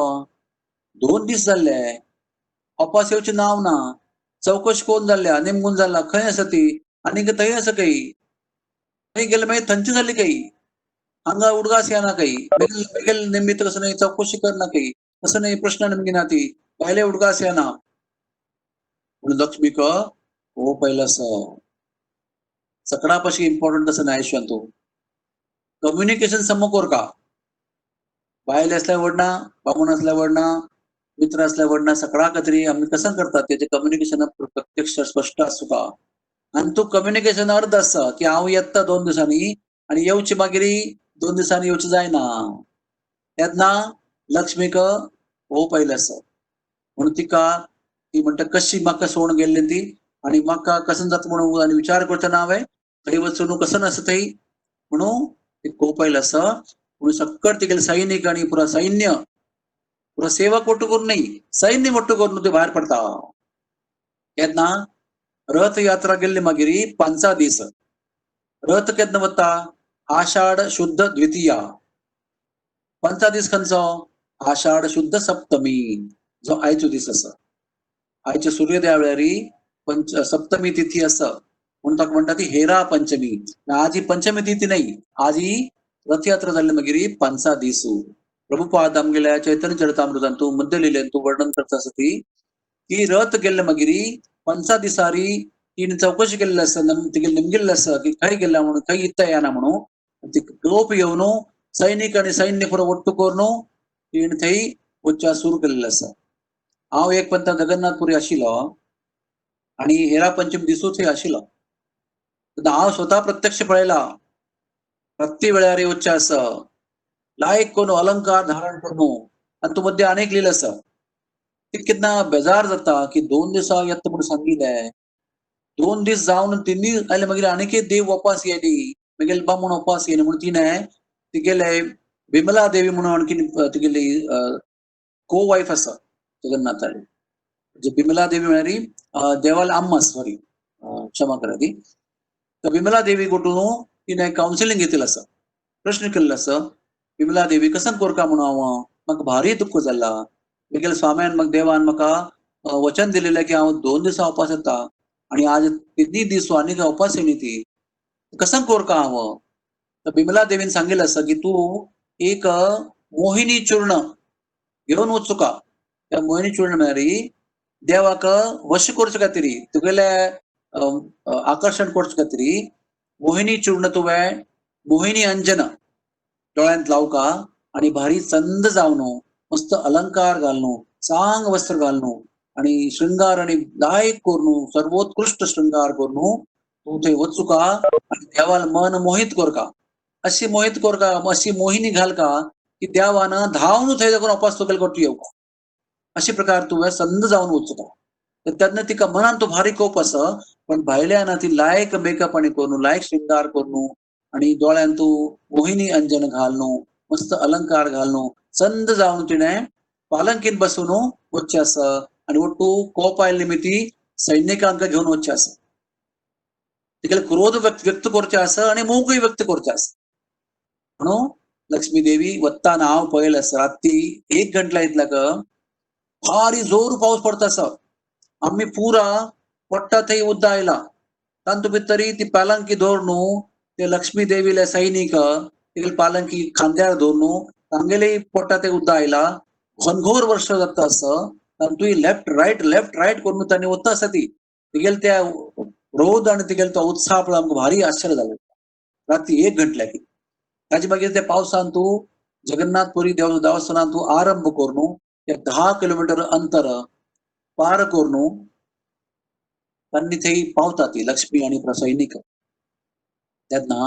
2 दीस जाल्ले, उपास येवचें नांव ना. चवकशी कोण जाल्ल्या, नेमकून जाल्ला, खंय आसा ती आनीक थंय आसा काही, थंय गेले मागीर थंयची जाली काही, हांगा उडगास येना काही, मेगेल निमित्त कसं नाही चवकशी करना काही, कसं नाही प्रश्न नेमकी ना ती पहिले उडगास येना. म्हणून लक्ष्मीक हो पहिला सगळा पाशी इम्पॉर्टंट असं नाही आयुष्यात कम्युनिकेशन समोर का. बायल असल्या वडना, बामण असल्या वडना, मित्र असल्या वडना, सगळा कतरी आम्ही कसं करतात त्याचे कम्युनिकेशन प्रत्यक्ष स्पष्ट असू का. आणि तो कम्युनिकेशन अर्ध आसा की हांव येता 2 दिसांनी आनी येवचे मागीर 2 दिसांनी येवचें जायना. तेन्ना लक्ष्मीक हो पयलें आसा. म्हणून तिका ती म्हणटा कशी म्हाका सोडून गेल्ली ती आनी म्हाका कसं जाता म्हणून आनी विचार करता ना हांवें थंय वचून कसं आसा थंय म्हणून ती कोप आयलो आसा. म्हणून सक्कड तिगेले सैनिक आनी पुरा सैन्य पुरा सेवक ಒಟ್ಟು करून नाही, सैन्य ಒಟ್ಟು करून ते भायर पडता. केन्ना रथ यात्रा गेल्ली मागीर 5 दीस. रथ केन्ना वता? आषाढ शुद्ध द्वितीया. 5 दीस खंयचो? आषाढ शुद्ध सप्तमी, जो आयचो दीस आसा. आयच्या सूर्योदया वेळार सप्तमी तिथी आसा म्हणून ताका म्हणटा ती हेरा पंचमी. आज ही पंचमी तिथी नाही, आज ही रथयात्रा जाल्ली मागीर 5 दीस. प्रभुपाद आमगेल्या चैतन्य चरितामृतांतु मध्य लिलेंतु वर्णन करता आसा ती की रथ गेल्ले मागीर 5 दिसारी तिणे चवकशी केल्ली आसा, तिगेले नेमकेल्ले आसा की खंय गेला म्हणून, खंय इत्ता येना म्हणून. ती गोप येवन सैनिक आनी सैन्य पुरो ಒಟ್ಟು करून तिणे थंय वचच्या सुरू केल्लें आसा. हांव एक पंता जगन्नाथपुरी आशिल्लो आनी हेरा पंचमी दिसूच थंय आशिल्लो. तेन्ना हांव स्वता प्रत्यक्ष पळयला प्रति वेळार वचचें आसा, लायक कोण अलंकार धारण करून. आनी तूं मध्य अनेक लिहिलें आसा. ती केन्ना बेजार जाता की 2 दिसां येता म्हणून सांगिल्लें, 2 दीस जावन 3 दीस आयले मागीर आनीक देव वापस येयली, मागीर बामण वापस येयली म्हणून तिणें तिगेले बिमला देवी म्हणून आणखीन तिगेली को वायफ आसा जगन्नाथाली, जे बिमला देवी म्हळ्यार देवाल अम्मा, सॉरी क्षमा करा ती. तर बिमला देवी कोटून तिने कावन्सिलिंग घेतलेलं आसा, प्रश्न केल्लो आसा, बिमला देवी कसं कोरका म्हणून हांव म्हाका भारी दुःख जाला, मेगेल्या स्वाम्यान म्हाका देवान म्हाका वचन दिलेलें की हांव 2 दिसां उपास येता आनी आज 3 दीस आनीक उपास येयनी ती, कसं कोरका हांव. तर बिमला देवीन सांगिल्लें आसा की तूं एक मोहिनी चूर्ण घेवन वचुका, त्या मोहिनी चूर्ण म्हळ्यार देवाक वश करचे खातीर, तुगेले आकर्शण करचे खातीर मोहिनी चूर्ण तुवें मोहिनी अंजन डोळ्यांत लावका आनी भारी चंद जावन मस्त अलंकार घालून, चांग वस्त्र घालून आनी शृंगार आनी लायक करून, सर्वोत्कृष्ट शृंगार करून तूं थंय वचुका आनी देवाल मन मोहीत करका, अशी मोहीत करका, अशी मोहिनी घालका की देवान धांवन थंय देखून उपास तुगेले करून येवका, अशे प्रकार तुवें संद जावन वचुका. तर तेन्ना तिका मनान तो भारी कोप आसा, पण भायल्यान ती लायक मेकअप आनी करून, लायक शृंगार करून आनी दोळ्यान तूं मोहिनी अंजन घालून, मस्त अलंकार घालून संद जावन तिणें पालंकीन बसून वचचें आसा आनी ಒಟ್ಟು ಕೋಪ निमित्ती सैनिकांक घेवन वचचें आसा, तिगेले क्रोध व्यक्त करचें आसा आनी मोगूय व्यक्त करचें आसा. म्हणून लक्ष्मी देवी वत्ताना हांव पळयलें आसा, राती 1 घंटला इतल्याक भारी जोर पावस पडता आसा, आमी पुरा पडटा थंय उद्दा आयला, तातूंत भितरी ती पालंकी धरून ते लक्ष्मी देवीले सैनिक तिगेले पालंकी खांद्यार धरून तांगेले पडटा ते उद्दा आयला, घनघोर वर्ष जाता आसा, तातूंत लेफ्ट रायट लेफ्ट रायट करून तांणी वता आसा ती तिगेले त्या रोद आनी तिगेले तो उत्साह पळोवन आमकां भारी आश्चर्य जालें. राती 1 घंटल्याक ताजे मागीर त्या पावसान तूं जगन्नाथपुरी देवस्थानांत तूं आरंभ करून ते 10 किलोमीटर अंतर पार करून तांणी थंय पावता ती लक्ष्मी आनी सैनिक. तेन्ना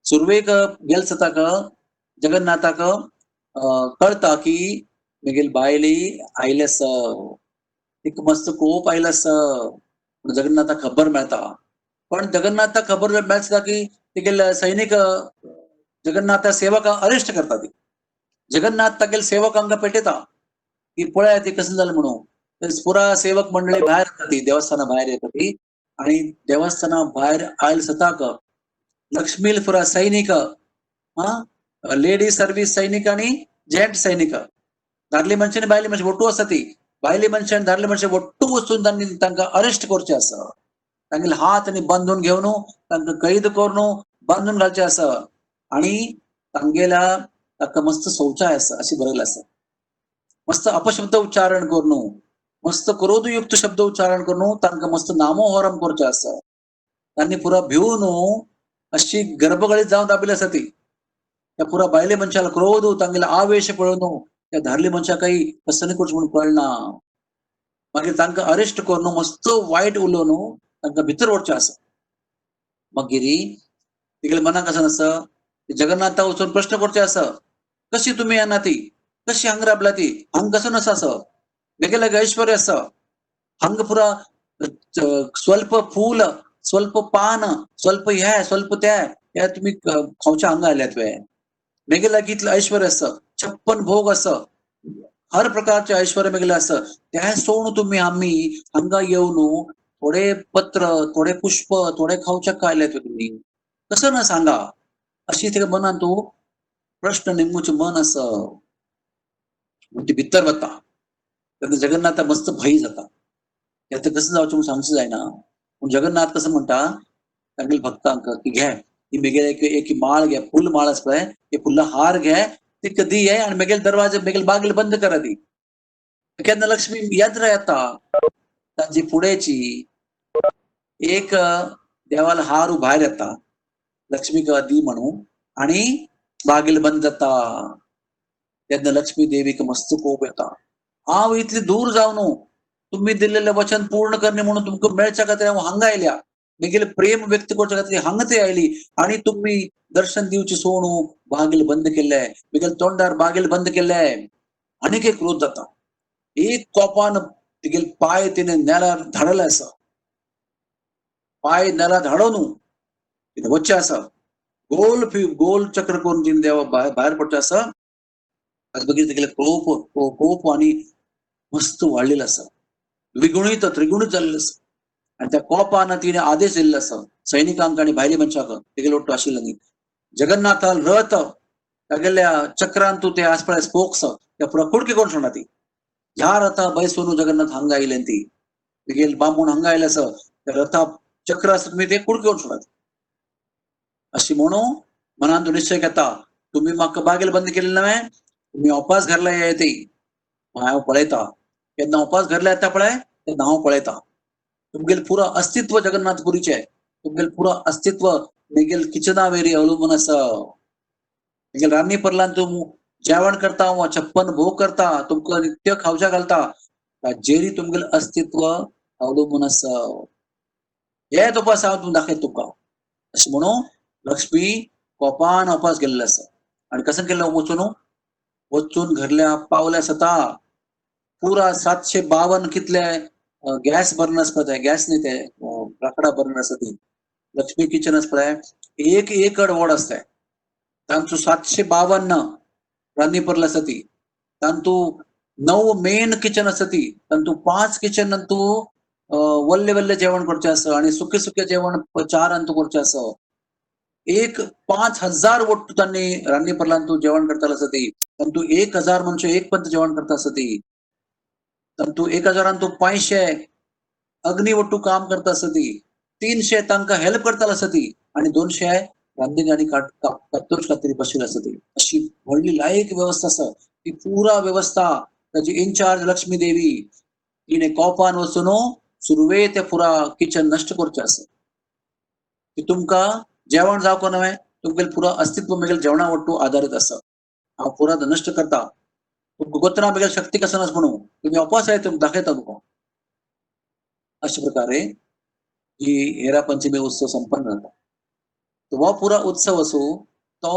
सुरवेक गेल सताक जगन्नाथाक कळता की मेगेली बायली आयले आसा, तिका मस्त कोप आयलो आसा, जगन्नाथाक खबर मेळता. पण जगन्नाथाक खबर मेळता की तिगेले सैनिक जगन्नाथा सेवक अरेस्ट करता ती, जगन्नाथ तागेले सेवकांक पेटयता की पळया ती कसं जालें म्हणून. पुरा सेवक मंडळी भायर येता ती, देवस्थाना भायर येता ती आनी देवस्थाना भायर आयल सताक लक्ष्मील पुरा सैनिक, हा लेडी सर्वीस सैनिक आनी जेंट सैनिक, दादले मनशां आनी बायले मनशां ಒಟ್ಟು आसा ती, बायले मनशां आनी दादले मनशां ಒಟ್ಟು वचून तांणी तांकां अरेस्ट करचें आसा, तांगेले हात आनी बांदून घेवन तांकां कैद करून बांदून घालचें आसा आनी तांगेल्या ताका मस्त शौचाय आसा अशें बरयलें आसा. मस्त अपशब्द उच्चारण करून, मस्त क्रोधयुक्त शब्द उच्चारण करून तांकां मस्त नामोहरम करचें आसा. तांणी पुरा भिवन अशी गर्भगळीत जावन दाबिल्ली आसा ती. त्या पुरा बायले मनशाला क्रोध तांगेले आवेश पळोवन त्या धारले मनशाक काही कसं करचें म्हणून कळना. मागीर तांकां अरेस्ट करून मस्त वायट उलोवन तांकां भितर व्हरचें आसा. मागीर तिगेले मनाक कसं आसा, जगन्नाथा वचून प्रश्न करचे आसा, कशी तुमी येना ती, कशी हांगा राबला ती, हांगा कसं आसा असो मेगेले ऐश्वर्य आसा, हांगा पुरा स्वल्प फूल स्वल्प पान स्वल्प हे स्वल्प ते हे तुमी खावच्या हांगा आयल्यात वे, मेगेले लागीं इतलें ऐश्वर्य आसा, 56 भोग आसा, हर प्रकारचे ऐश्वर्य मेगेले आसा, ते सोडून तुमी आमी हांगा येवन थोडे पत्र थोडे पुष्प थोडे खावच्या आयल्यात तुमी, कसं ना सांगा. अशी तिका मनान तूं प्रश्न निमूचें मन आसा म्हण ती भितर वता. तेन्ना जगन्नाथा मस्त भंय जाता, तें कसं जावचें म्हूण सांगचें जायना. पूण जगन्नाथ कसं म्हणटा तांगेले भक्तांक की घे ही मेगेले एक माळ घे, फुल माळ आसा पळय, हे फुलां हार घे, ती दी हे आनी मेगेले दरवाजे मेगेले बागेल बंद करा दी. केन्ना लक्ष्मी यात्रा येता तांची फुडेची एक देवाला हार भायर येता लक्ष्मीक दी म्हणून आनी बागेल बंद जाता. तेन्ना लक्ष्मी देवीक मस्त कोप येता, हांव इतली दूर जावन तुम्ही दिलेले वचन पूर्ण करणे म्हणून तुमकां मेळच्या खातीर हांव हांगा आयल्या, मेगेले प्रेम व्यक्त करच्या खातीर हांगा ते आयली आनी तुमी दर्शन दिवचे सोडून बागेल बंद केल्ले, मेगेले तोंडार बागेल बंद केल्ले. आनीक एक क्रोध जाता, एक कोपान तिगेले पांय तिणे नेल्यार धाडले आसा, पांय नेल्यार धाडोवन तिणे वच्चें आसा, गोल गोल चक्र करून तिणे देवा भायर पडचें आसा. ताजे मागीर तेगेले कोप कोप आनी मस्त वाडलेलो आसा, द्विगुणीत त्रिगुणीत जाल्लेलो आसा. आनी त्या कोपान तिणे आदेश दिल्लो आसा सैनिकांक आनी भायले मनशाक तेगेले ಒಟ್ಟು आशिल्ले न्ही. जगन्नाथाल रथ तागेल्या चक्रांतू ते आसपळे स्पोक्स त्या पुरा कुडके कोण सोडना ती. ह्या रथा बैसून जगन्नाथ हांगा आयले ती तेगेल बामूण हांगा आयले आसा त्या रथा चक्र आसा तुमी ते कुडके कोण सोडात अशी म्हणून मनान निश्चय घेता, तुमी म्हाका बागेल बंद केले नव्हे, तुमी उपास घरला येते हांव पळयता, केन्ना उपास घरला येता पळय तेन्ना हांव पळयता. तुमगेल पुरा अस्तित्व जगन्नाथपुरीचे, तुमगेल पुरा अस्तित्व मेगेल किचना वेरी अवलंबून आसा. मेगेल रान्नी परलान तूं जेवण करता वा छप्पन भोग करता, तुमकां नित्य खावच्या घालता, ताजेरी तुमगेल अस्तित्व अवलंबून आसा. हे उपास हांव तुमकां दाखयता तुमकां अशें म्हणून लक्ष्मी कोपान उपास गेल्ले आसा. आनी कसं केल्लें वचून वचून घरल्या पावल्या सता पुरा 752 कितले गॅस बर्नर आसता ते, गॅस न्ही ते लांकडां बर्नर आसा ती लक्ष्मी किचन आसा पळय, एक एकड व्हड आसता तांचो 752 रांदनी परल आसा ती, तांतू 9 मेन किचन आसा ती, तांतू 5 किचन अंतू वल्ले वल्ले जेवण करचें आसा आनी सुके सुके जेवण 4 अंतू करचें आसा. एक 5000 वट्टू तांणी रांदनी परलांतू जेवण करताले आसा ती, तांतू 1000 मनशां एक पंत जेवण करता आसा ती, तांतू 1000 500 अग्नी वट्टू काम करता आसा ती, 300 तांकां हेल्प करताले आसा ती आनी 200 रांदनी आनी कातोश खातीर बशिल्ले आसा ती. अशी व्हडली लायक व्यवस्था आसा ती. पुरा व्यवस्था ताजी इन्चार्ज लक्ष्मी देवी तिणे कोपान वचून सुरवे ते पुरा किचन नश्ट करचें आसा. की तुमकां जेवण जावंक नव्हे, तुमगेल पुरा अस्तित्व मेगेल जेवणा वट्टू आधारीत आसा. हांव पुरा नश्ट करता, तुमकां गोतना मेगेल शक्ती कसो नास म्हणून तुमी उपास आहे तुमकां दाखयता तुमकां. अशा प्रकारे ही हेरा पंचमी उत्सव संपन्न जाता. तो हो पुरा उत्सव असो तो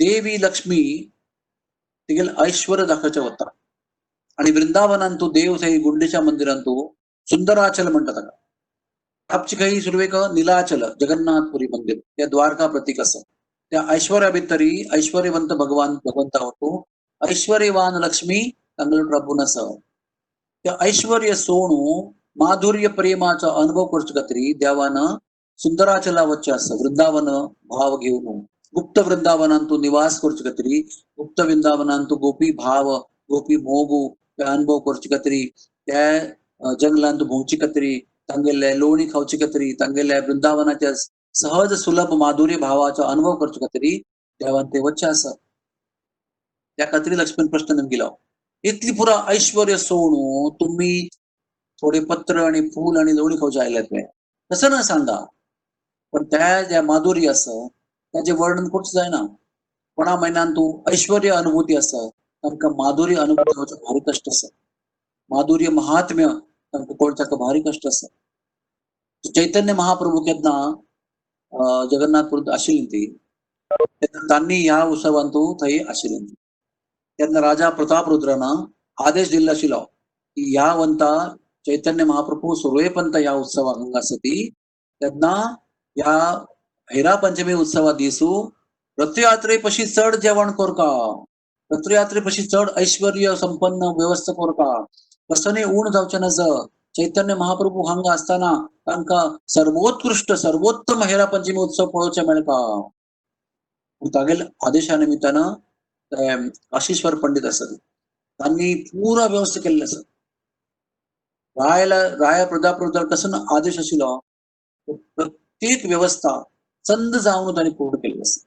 देवी लक्ष्मी तिगेल ऐश्वर्य दाखोवचें वता. आनी वृंदावनान तूं देव थंय गुंडीच्या मंदिरान तूं सुंदराचल म्हणटा ताका. आपची काही सुरवेक नीलाचल जगन्नाथपुरी मंदिर त्या द्वारका प्रतीक आसा. त्या ऐश्वर्या भितरी ऐश्वर्यवंत भगवान भगवंता वटू ऐश्वर्यवान लक्ष्मी तांगेलो प्रभून आसा. त्या ऐश्वर्य सोणू माधुर्य प्रेमाचो अनुभव करचे खातीर देवान सुंदराचला वच्चें आसा. वृंदावन भाव घेवन गुप्त वृंदावनान तूं निवास करचे खातीर, गुप्त वृंदावनान तूं गोपी भाव गोपी मोगू ते अनुभव करचे खातीर, त्या जंगलान तूं भोंवचे खातीर, तांगेले लोणी खावचे खातीर, तांगेले वृंदावनाच्या सहज सुलभ माधुर्य भावाचो अनुभव करचे खातीर देवान ते वच्चें आसा. त्या खातीर लक्ष्मण प्रश्न नेमकिलो, इतली पुरा ऐश्वर्य सोणू तुम्ही थोडे पत्र आणि फूल आणि लोणी खावचे आयल्यात तुवें तसं ना सांगा. पण त्या ज्या माधुर्य आसा ताजें वर्णन करूंक जायना. कोणा म्हयन्यान तूं ऐश्वर्य अनुभूती आसा तांकां माधुर्य अनुभूती जावचो भारी कश्ट आसा. माधुर्य महात्म्य तांकां कळच्याक भारी कश्ट आसा. चैतन्य महाप्रभू केन्ना जगन्नाथपुरींत आशिल्ली ती तेन्ना तांणी ह्या उत्सवांतू थंय आशिल्ली. तेन्ना राजा प्रतापरुद्रान आदेश दिल्लो आशिल्लो की ह्या वंता चैतन्य महाप्रभू सुरवेपंत ह्या उत्सवाक हांगा आसा ती, तेन्ना ह्या हेरा पंचमी उत्सवा दिसू रथयात्रे पशी चड जेवण करका, रथयात्रे पशी चड ऐश्वर्य संपन्न व्यवस्था करका, कसने ऊण जावचें नज. चैतन्य महाप्रभू हांगा आसतना तांकां सर्वोत्कृष्ट सर्वोत्तम हेरा पंचमी उत्सव पळोवचें मेळटा. तागेल आदेशा निमित्तान काशीश्वर पंडित आसत तांणी पुरा व्यवस्था केल्ली आसा. रायाला राया प्रतापरुद्र कसो आदेश आशिल्लो प्रत्येक व्यवस्था चंद जावन तांणी पूर्ण केल्ली आसा.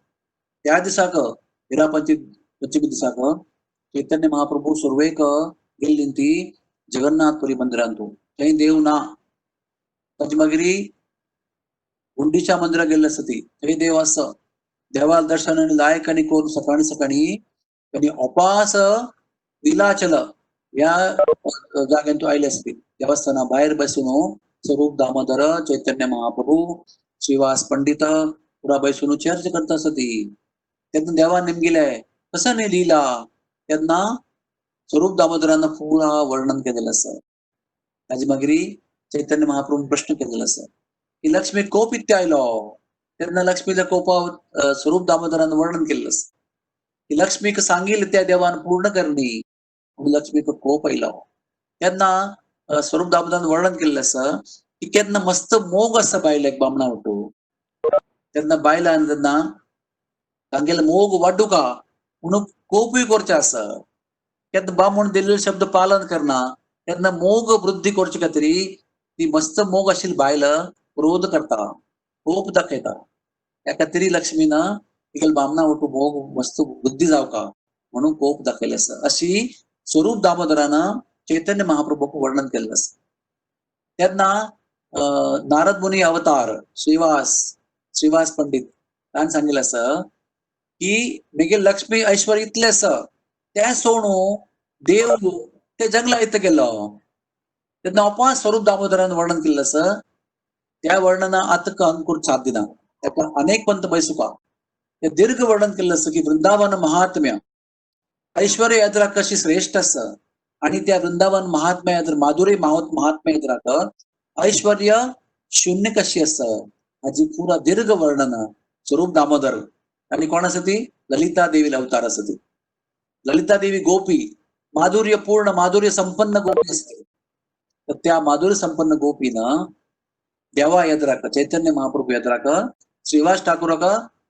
त्या दिसाक हेरा पंचमी दिसाक चैतन्य महाप्रभू सुरवेक गेल्ली ती जगन्नाथपुरी मंदिरांतू, थंय देव ना. ताजे मागीर गुंडीच्या मंदिरात गेल्ले आसा ती, थंय देव आसा. देवाक दर्शन आनी लायक आनी करून सकाळी सकाळी आनी उपास नीलाचल ह्या जाग्यान आयले आसा ती देवस्थाना भायर बसून स्वरूप दामोदर चैतन्य महाप्रभू श्रीवास पंडित पुरा बसून चर्चा करता आसा ती. तेन्ना देवान नेमगिले कसं न्ही लीला, तेन्ना स्वरूप दामोदरान पुरा वर्णन केलेलें आसा. ताजे मागीर चैतन्य महाप्रभू प्रश्न केलेलो आसा की लक्ष्मी कोप इत्य आयलो, तेन्ना लक्ष्मीच्या कोपा स्वरूप दामोदरान वर्णन केल्लें आसा. की लक्ष्मीक सांगील त्या देवान पूर्ण करणी म्हणून लक्ष्मीक कोप आयलो. तेन्ना स्वरूप दामोदरान वर्णन केल्लें आसा की केन्ना मस्त मोग आसा बायलेक बामणा वटू तेन्ना बायलान तेन्ना तांगेले मोग वाडूका म्हणून कोपूय करचें आसा. केन्ना बामण दिल्ले शब्द पालन करना तेन्ना मोग वृद्धी करचे खातीर ती मस्त मोग आशिल्ली बायल क्रोध करता, कोप दाखयता. त्या खातीर लक्ष्मीन तिगेले बामणा वटू मोग मस्त वृद्धी जावका म्हणून कोप दाखयले आसा. अशी स्वरूप दामोदरान चैतन्य महाप्रभूक वर्णन केल्लें आसा. तेन्ना नारद मुनी अवतार श्रीवास श्रीवास पंडित ताणें सांगिल्लें आसा की मेगे लक्ष्मी ऐश्वर्य इतलें आसा तें सोणू देव ते जंगला इतलें गेलो. तेन्ना अपास स्वरूप दामोदरान वर्णन केल्लें आसा. त्या वर्णना आतां अंकूर साथ दिना, ताका अनेक पंत बैसुका ते दीर्घ वर्णन केल्लें आसा की वृंदावन महात्म्य ऐश्वर्य यात्रा कशी श्रेष्ठ आसा आणि त्या वृंदावन महात्म्य यात्रा माधुरी महात्म्य यात्राक ऐश्वर्य शून्य कशी आसा हाजी पुरा दीर्घ वर्णन स्वरूप दामोदर. आणि कोण आसा ती ललिता देवी अवतार आसा ती. ललिता देवी गोपी माधुर्य पूर्ण माधुर्य संपन्न गोपी असते. तर त्या माधुर्य संपन्न गोपीनं देवा यात्राक चैतन्य महाप्रभू यात्राक श्रीवास ठाकूराक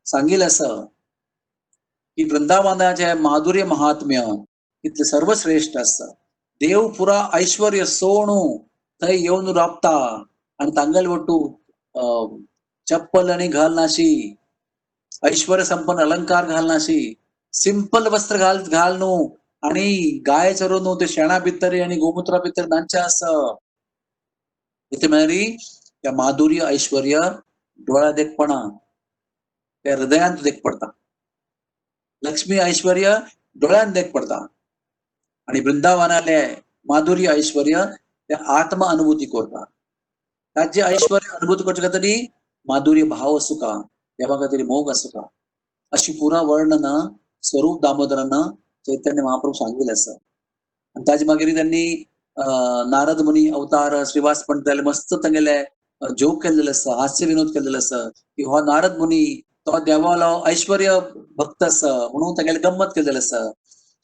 सांगिल्लें आसा की वृंदावनाचे माधुर्य महात्म्य इतलें सर्वश्रेष्ठ आसा. देव पुरा ऐश्वर्य सोणू थंय येवन राबता आणि तांगेले वटू चप्पल आनी घालनाशी, ऐश्वर्य संपन्न अलंकार घालनाशी, सिंपल वस्त्र घाल घाल न्हू आणि गाय चरोवन ते शेणा भितर आणि गोमुत्रा भितर न्हांचे आसा. इथे म्हळ्यार त्या माधुर्य ऐश्वर्य डोळ्या देखपणा त्या हृदयांत देख पडता. लक्ष्मी ऐश्वर्य डोळ्यान देख पडता आणि वृंदावनाले माधुर्य ऐश्वर्य ते आत्म अनुभूती करता. ताजे ऐश्वर्य अनुभूती करचे खातीर माधुर्य भाव आसूका, देवा खातीर मोग आसूका. अशी पुरा वर्णन स्वरूप दामोदरान चैतन्य महाप्रभू सांगिल्लें आसा. आनी ताजे मागीर त्यांनी नारद मुनी अवतार श्रीवास पंडिताले मस्त तांगेले जोक केल्लेले आसा, हास्य विनोद केल्लेले आसा की हो नारद मुनी तो देवालो ऐश्वर्य भक्त आसा म्हणून तांगेले गम्मत केल्लेले आसा.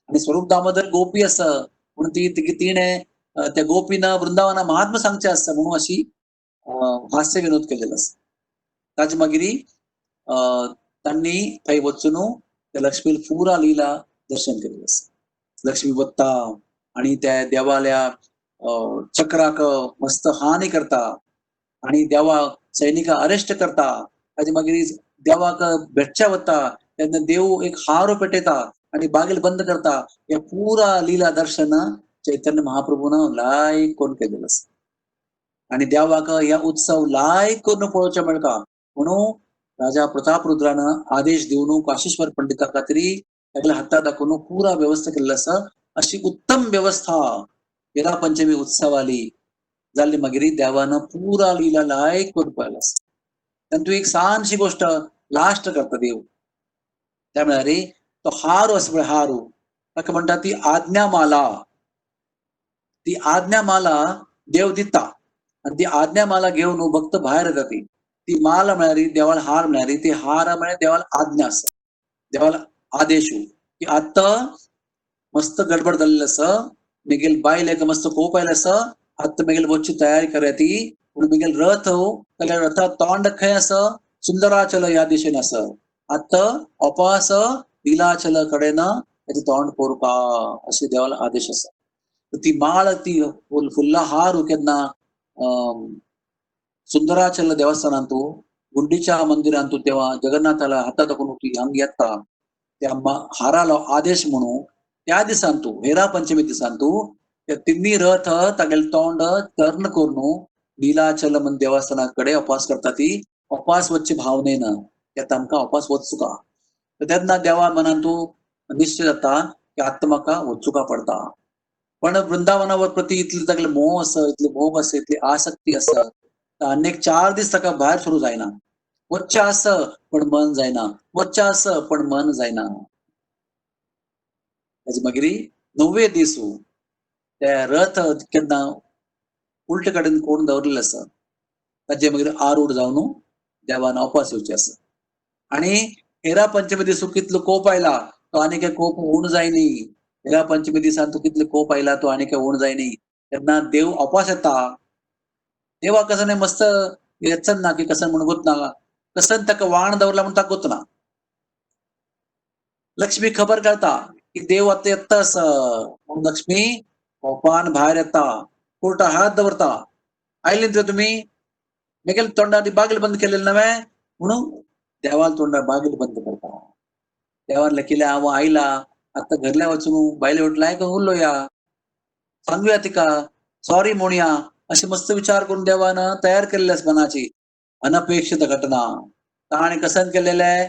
आनी स्वरूप दामोदर गोपी आसा म्हणून ती तिणें त्या गोपीन वृंदावना महात्मा सांगचें आसा म्हणून अशी हास्य विनोद केल्लेलो आसा. ताजे मागीर तांणी थंय वचून त्या लक्ष्मी पुरा लीला दर्शन केल्लें आसा. लक्ष्मी वता आणि त्या देवाल्या चक्राक मस्त हानी करता आणि देवा सैनिका अरेस्ट करता. ताजे मागीर देवाक भेटच्या वता तेन्ना देव एक हार पेटयता आणि बागेल बंद करता. हे पुरा लीला दर्शन चैतन्य महाप्रभून लायक करून केलेलं आसा. आणि देवाक ह्या उत्सव लायक करून पळोवचें मेळटा म्हणून राजा प्रतापरुद्रान आदेश दिवन काशीश्वर पंडिता खातीर तागेल्या हाता दाखोवन पुरा व्यवस्था केल्ली आसा. अशी उत्तम व्यवस्था हेरा पंचमी उत्सवाली जाल्ली मागीर देवान पुरा लीला लायक करून पळयला आसा. तातूंत एक ल्हानशी गोश्ट लास्ट करता देव, त्या म्हळ्यार तो हार आसा पळय हारू ताका म्हणटा ती आज्ञामाला. ती आज्ञामाला देव दिता आनी ती आज्ञामाला घेवन भक्त भायर येता. ती ती माला म्हळ्यार देवाला हार म्हळ्यार ती हार म्हळ्यार देवाला आज्ञा आसा, देवाला आदेश की आतां मस्त गडबड जाल्ली आसा, मेगेल बायलेक मस्त कोप आयले आसा, आतां मेगेल वचची तयारी करा ती. पूण मेगेल रथ तागेल्या रथा तोंड खंय आसा, सुंदराचल ह्या दिशेन आसा. आतां अपास नीलाचल कडेन ताचें तोंड कोरपा अशें देवाला आदेश आसा. ती माळ ती फुल्ला हार केन्ना सुंदराचल देवस्थानांतू गुंडीच्या मंदिरांतू तेव्हा जगन्नाथाला हाता दाखोवन ती हांग येता त्या हारालो आदेश म्हणून त्या दिसांतू हेरा पंचमी दिसांतू त्या तिन्ही रथ तागेले तोंड टर्न करून नीलाचल मन देवस्थाना कडे उपास करता. ती उपास वचचे भावनेन त्या तांकां उपास वचुका. तेन्ना देवा मनांतू निश्चय जाता की आतां म्हाका वचुका पडता. पण वृंदावना प्रती इतले तागेले मोह आसा, इतले मोग आसा, इतली आसक्ती आसा, आनी 4 दीस ताका भायर सरूं जायना. वच्चें आसा पण मन जायना, वच्चें आसा पण मन जायना. ताजे मागीर 9वे दीस ते रथ केन्ना उलटे कडेन कोण दवरिल्ले आसा ताजे मागीर आरूढ जावन देवान उपास येवचे आसा. आनी हेरा पंचमी दीस कितलो कोप आयला तो आनी काय कोप उण जायनी. हेरा पंचमी दिसान तूं कितले कोप आयला तो आनी काय उण जायनी. तेन्ना देव अपास येता. देवा कसं नाही मस्त येचन ना की कसं म्हणून गोत ना, कसं ताका वाण दवरला म्हणून ताका गोत ना. लक्ष्मी खबर कळता की देव आता येता असं म्हणून लक्ष्मी कोपान भायर येता, कुर्टा हात दवरता. आयले न्ही तुमी मेगेल तोंडा बागेल बंद केलेले नव्हे म्हणून देवाल तोंडा बागेल बंद करता. देवान लकीला हांव आयला आता घरल्या वचून बायले वटला आयकून उरलो या सांगूया तिका सॉरी म्हणया असे मस्त विचार करून देवान तयार केलेले आसा मनाची अनपेक्षित घटना. ताणें कसन केलेले आहे,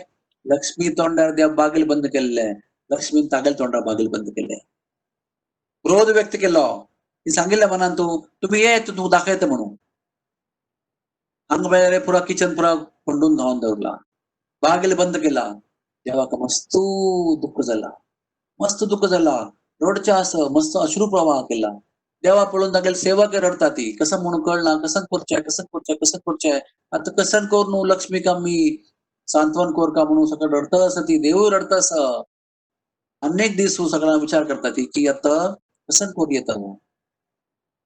लक्ष्मी तोंडार देव बागेल बंद केलेले, लक्ष्मीन तागेल तोंडार बागेल बंद केले. क्रोध व्यक्त केलो, ती सांगितलं मनान तूं तुमी ये तूं दाखयता म्हणून. हांगा पळय पुरा किचन पुरा खंडून घावन दवरला, बागेल बंद केला. देवाक मस्त दुःख जाला, मस्त दुःख जाला, रडचें आसा, मस्त अश्रू प्रवाह केला. देवा पळोवन तागेले सेवक रडटा ती, कसं म्हणून कळना, कसं करचें कसं करचें कसं करचें आतां कसं करून न्हू लक्ष्मीक आमी सांत्वन करका म्हणून सगळें रडटा आसा ती, देवूय रडटा आसा. अनेक दीस सगळ्यांना विचार करता ती की आतां कसं करूं येता.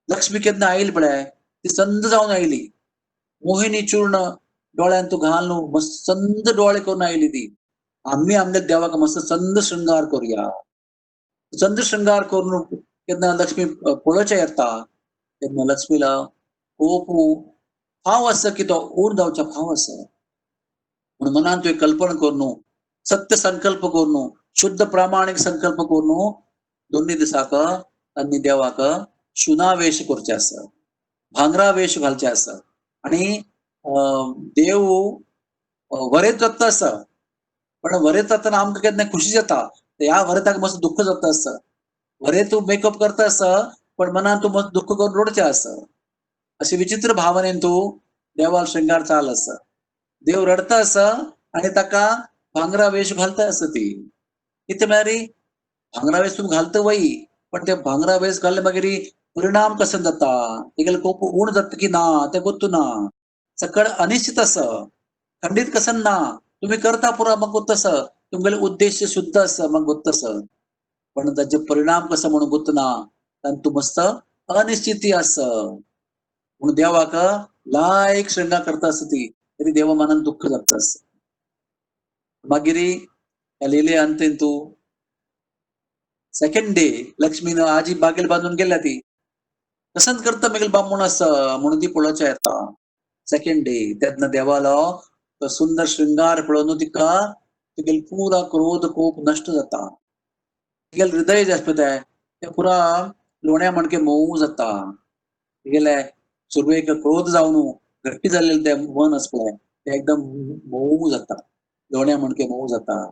लक्ष्मी केन्ना आयली पळय ती संद जावन आयली, मोहिनी चूर्ण डोळ्यान तूं घाल न्हू मस्त संद डोळे करून आयली ती. आमी आमच्या देवाक मस्त संद शृंगार करूया. चंद्र शृंगार करून केन्ना लक्ष्मी पळोवचें येता तेन्ना लक्ष्मीला कोप फाव आसा की तो ऊर जावचो फाव आसा. म्हणून मनान तुवें कल्पना करून सत्य संकल्प करून शुद्ध प्रामाणीक संकल्प करून दोन्ही दिसाक आनी देवाक शुनावेश करचे आसा, भांगरा वेश घालचे आसा. आनी देव वरेत जाता आसा, पण वरेत जातना आमकां केन्ना खुशी जाता, ह्या वरेताक मस्त दुःख जाता आसा. वरे तूं मेकअप करता आसा पण मनान तूं मस्त दुःख करून रडचें आसा. अशी विचित्र भावनेन तूं देवाल शृंगार चाल आसा. देव रडता आसा आनी ताका भांगरा वेश घालता आसा. ती कितें म्हळ्यार भांगरा वेश तूं घालता वय, पण ते भांगरा वेश घालले मागीर परिणाम कसो जाता, तेगेले कोप उण जाता की ना तें गोत्तू ना, सकळ अनिश्चित आसा, खंडीत कसन ना. तुमी करता पुरा म्हाका गोत्त आसा, तुमगेले उद्देश शुद्ध आसा म्हाका गोत्त आसा, पण ताचे परिणाम कसो म्हणून गोत्त ना, तातूंत तूं मस्त अनिश्चिती आसा. म्हणून देवाक लायक शृंगार करता आसा ती, तरी देवा मनान दुःख जाता आसा. मागीर ह्या लिले अंतेन तूं सेकंड डे लक्ष्मीन आजी बागेल बांदून गेल्या ती कसंत करता मेगेल बामूण आसा म्हणून ती पळोवच्या येता. सेकंड डे तेन्ना देवालो तो सुंदर शृंगार पळोवन तिका तिगेल पुरा क्रोध कोप नश्ट जाता. तिगेल हृदय जें आसा पळय तें पुरा लोण्या म्हणके मोव जाता. तिगेले सुरवेक क्रोध जावन घट्टी जाल्लें तें मन आसा पळय तें एकदम मोव जाता, लोण्या म्हणके मोव जाता,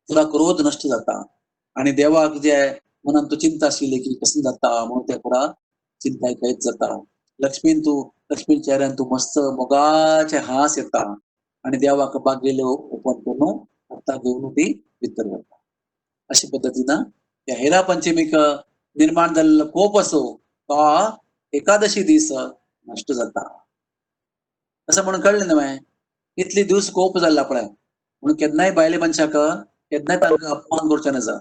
पुरा क्रोध नश्ट जाता. आनी देवाक जे मनान तूं चिंता आशिल्ली की कसं जाता म्हणून तें पुरा चिंता कैद जाता. लक्ष्मीन तूं लक्ष्मीन चेहऱ्यान तूं मस्त मोगाचे हांस येता आनी देवाक बागेल ओपन करून आतां घेवन ती भितर वता. अशे पद्दतीन ह्या हेरा पंचमीक निर्माण जाल्लो कोप असो तो एकादशी दीस नश्ट जाता. असं म्हणून कळ्ळें न्हय, इतली दिवस कोप जाल्ला पळय म्हणून केन्नाय बायले मनशाक केन्नाय तांकां अपमान करचें नजा,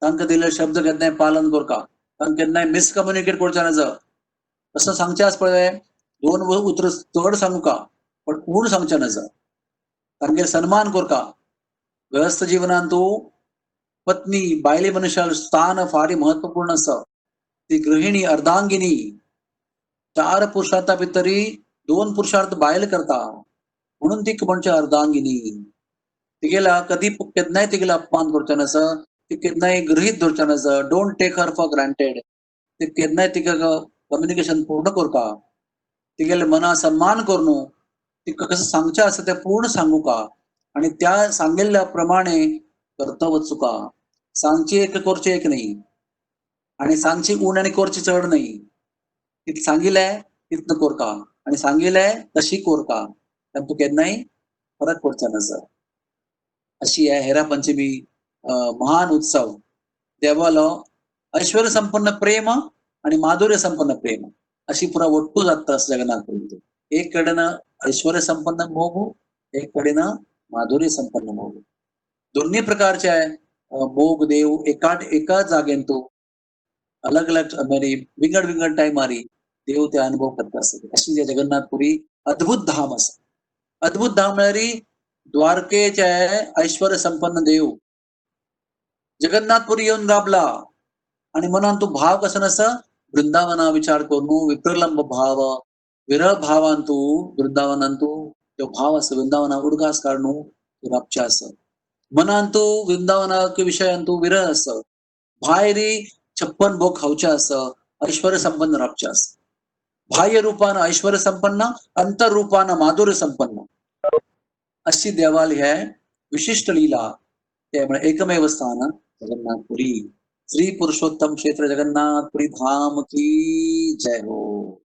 तांकां दिल्ले शब्द केन्नाय पालन करका, तांकां केन्नाय मिसकम्युनिकेट करचें नजा. तसं सांगचें आसा पळय दोन उतर चड सांगूका पण उण सांगचें नजा, तांगेर सन्मान करका. गृहस्थ जीवनान तूं पत्नी बायले मनुष्याल स्थान फारी महत्वपूर्ण आसा. ती गृहिणी अर्धांगिनी, चार पुरुषार्था भितरी दोन पुरुषार्थ बायल करता म्हणून ती म्हणचे अर्धांगिनी. तिगेला कधी केन्नाय तिगेला अपमान करचें नसा, ती केन्नाय गृहीत धरचें नसा, don't take her for granted. ती केन्नाय तिका कम्युनिकेशन पूर्ण करका, तिगेले मना सन्मान करून तिका कसं सांगचें आसा तें पूर्ण सांगूका आनी त्या सांगिल्ल्या प्रमाणे करता वचूका. सांगची एक करचें एक न्ही, आनी सांगची उण आनी करची चड न्ही. तितलें सांगिल्लें तितलें करका आनी सांगिल्लें तशी करका, तातूंत केन्नाय फरक पडचो नसा. अशी ह्या हेरा पंचमी महान उत्सव देवालो ऐश्वर्य संपन्न प्रेम आनी माधुर्य संपन्न प्रेम अशी पुरा ಒಟ್ಟು जाता जगन्नाथ. एक कडेन ऐश्वर्य संपन्न मोग, एक कडेन माधुर्य संपन्न मोग, दोन्ही प्रकारचे मोग देव एका एका जागेंतू अलग अलग म्हणजे विंगड विंगड टायमारी देव ते अनुभव करता आसता. अशी जे जगन्नाथपुरी अद्भुत धाम आसा. अद्भुत धाम म्हळ्यार द्वारकेचे ऐश्वर्य संपन्न देव जगन्नाथपुरी येवन राबला आणि मनान तू भाव कसो आसा वृंदावना विचार करून विप्रलंब भाव विरह भावान तू वृंदावनान तू तो भाव आसा वृंदावना उडगास काडून तू राबचे आसा. मनान तू वृंदावना विशयान तू विरह आसा, भायरी 56 भोग खावचे आसा, ऐश्वर्य संपन्न राबचे आसा. बाह्य रूपान ऐश्वर्य संपन्न, अंतर रूपान माधुर्य संपन्न अशी देवाल हे विशिष्ट लीला ते म्हळ्यार एकमेव स्थान जगन्नाथपुरी. श्री पुरुषोत्तम क्षेत्र जगन्नाथपुरी धाम की जय हो.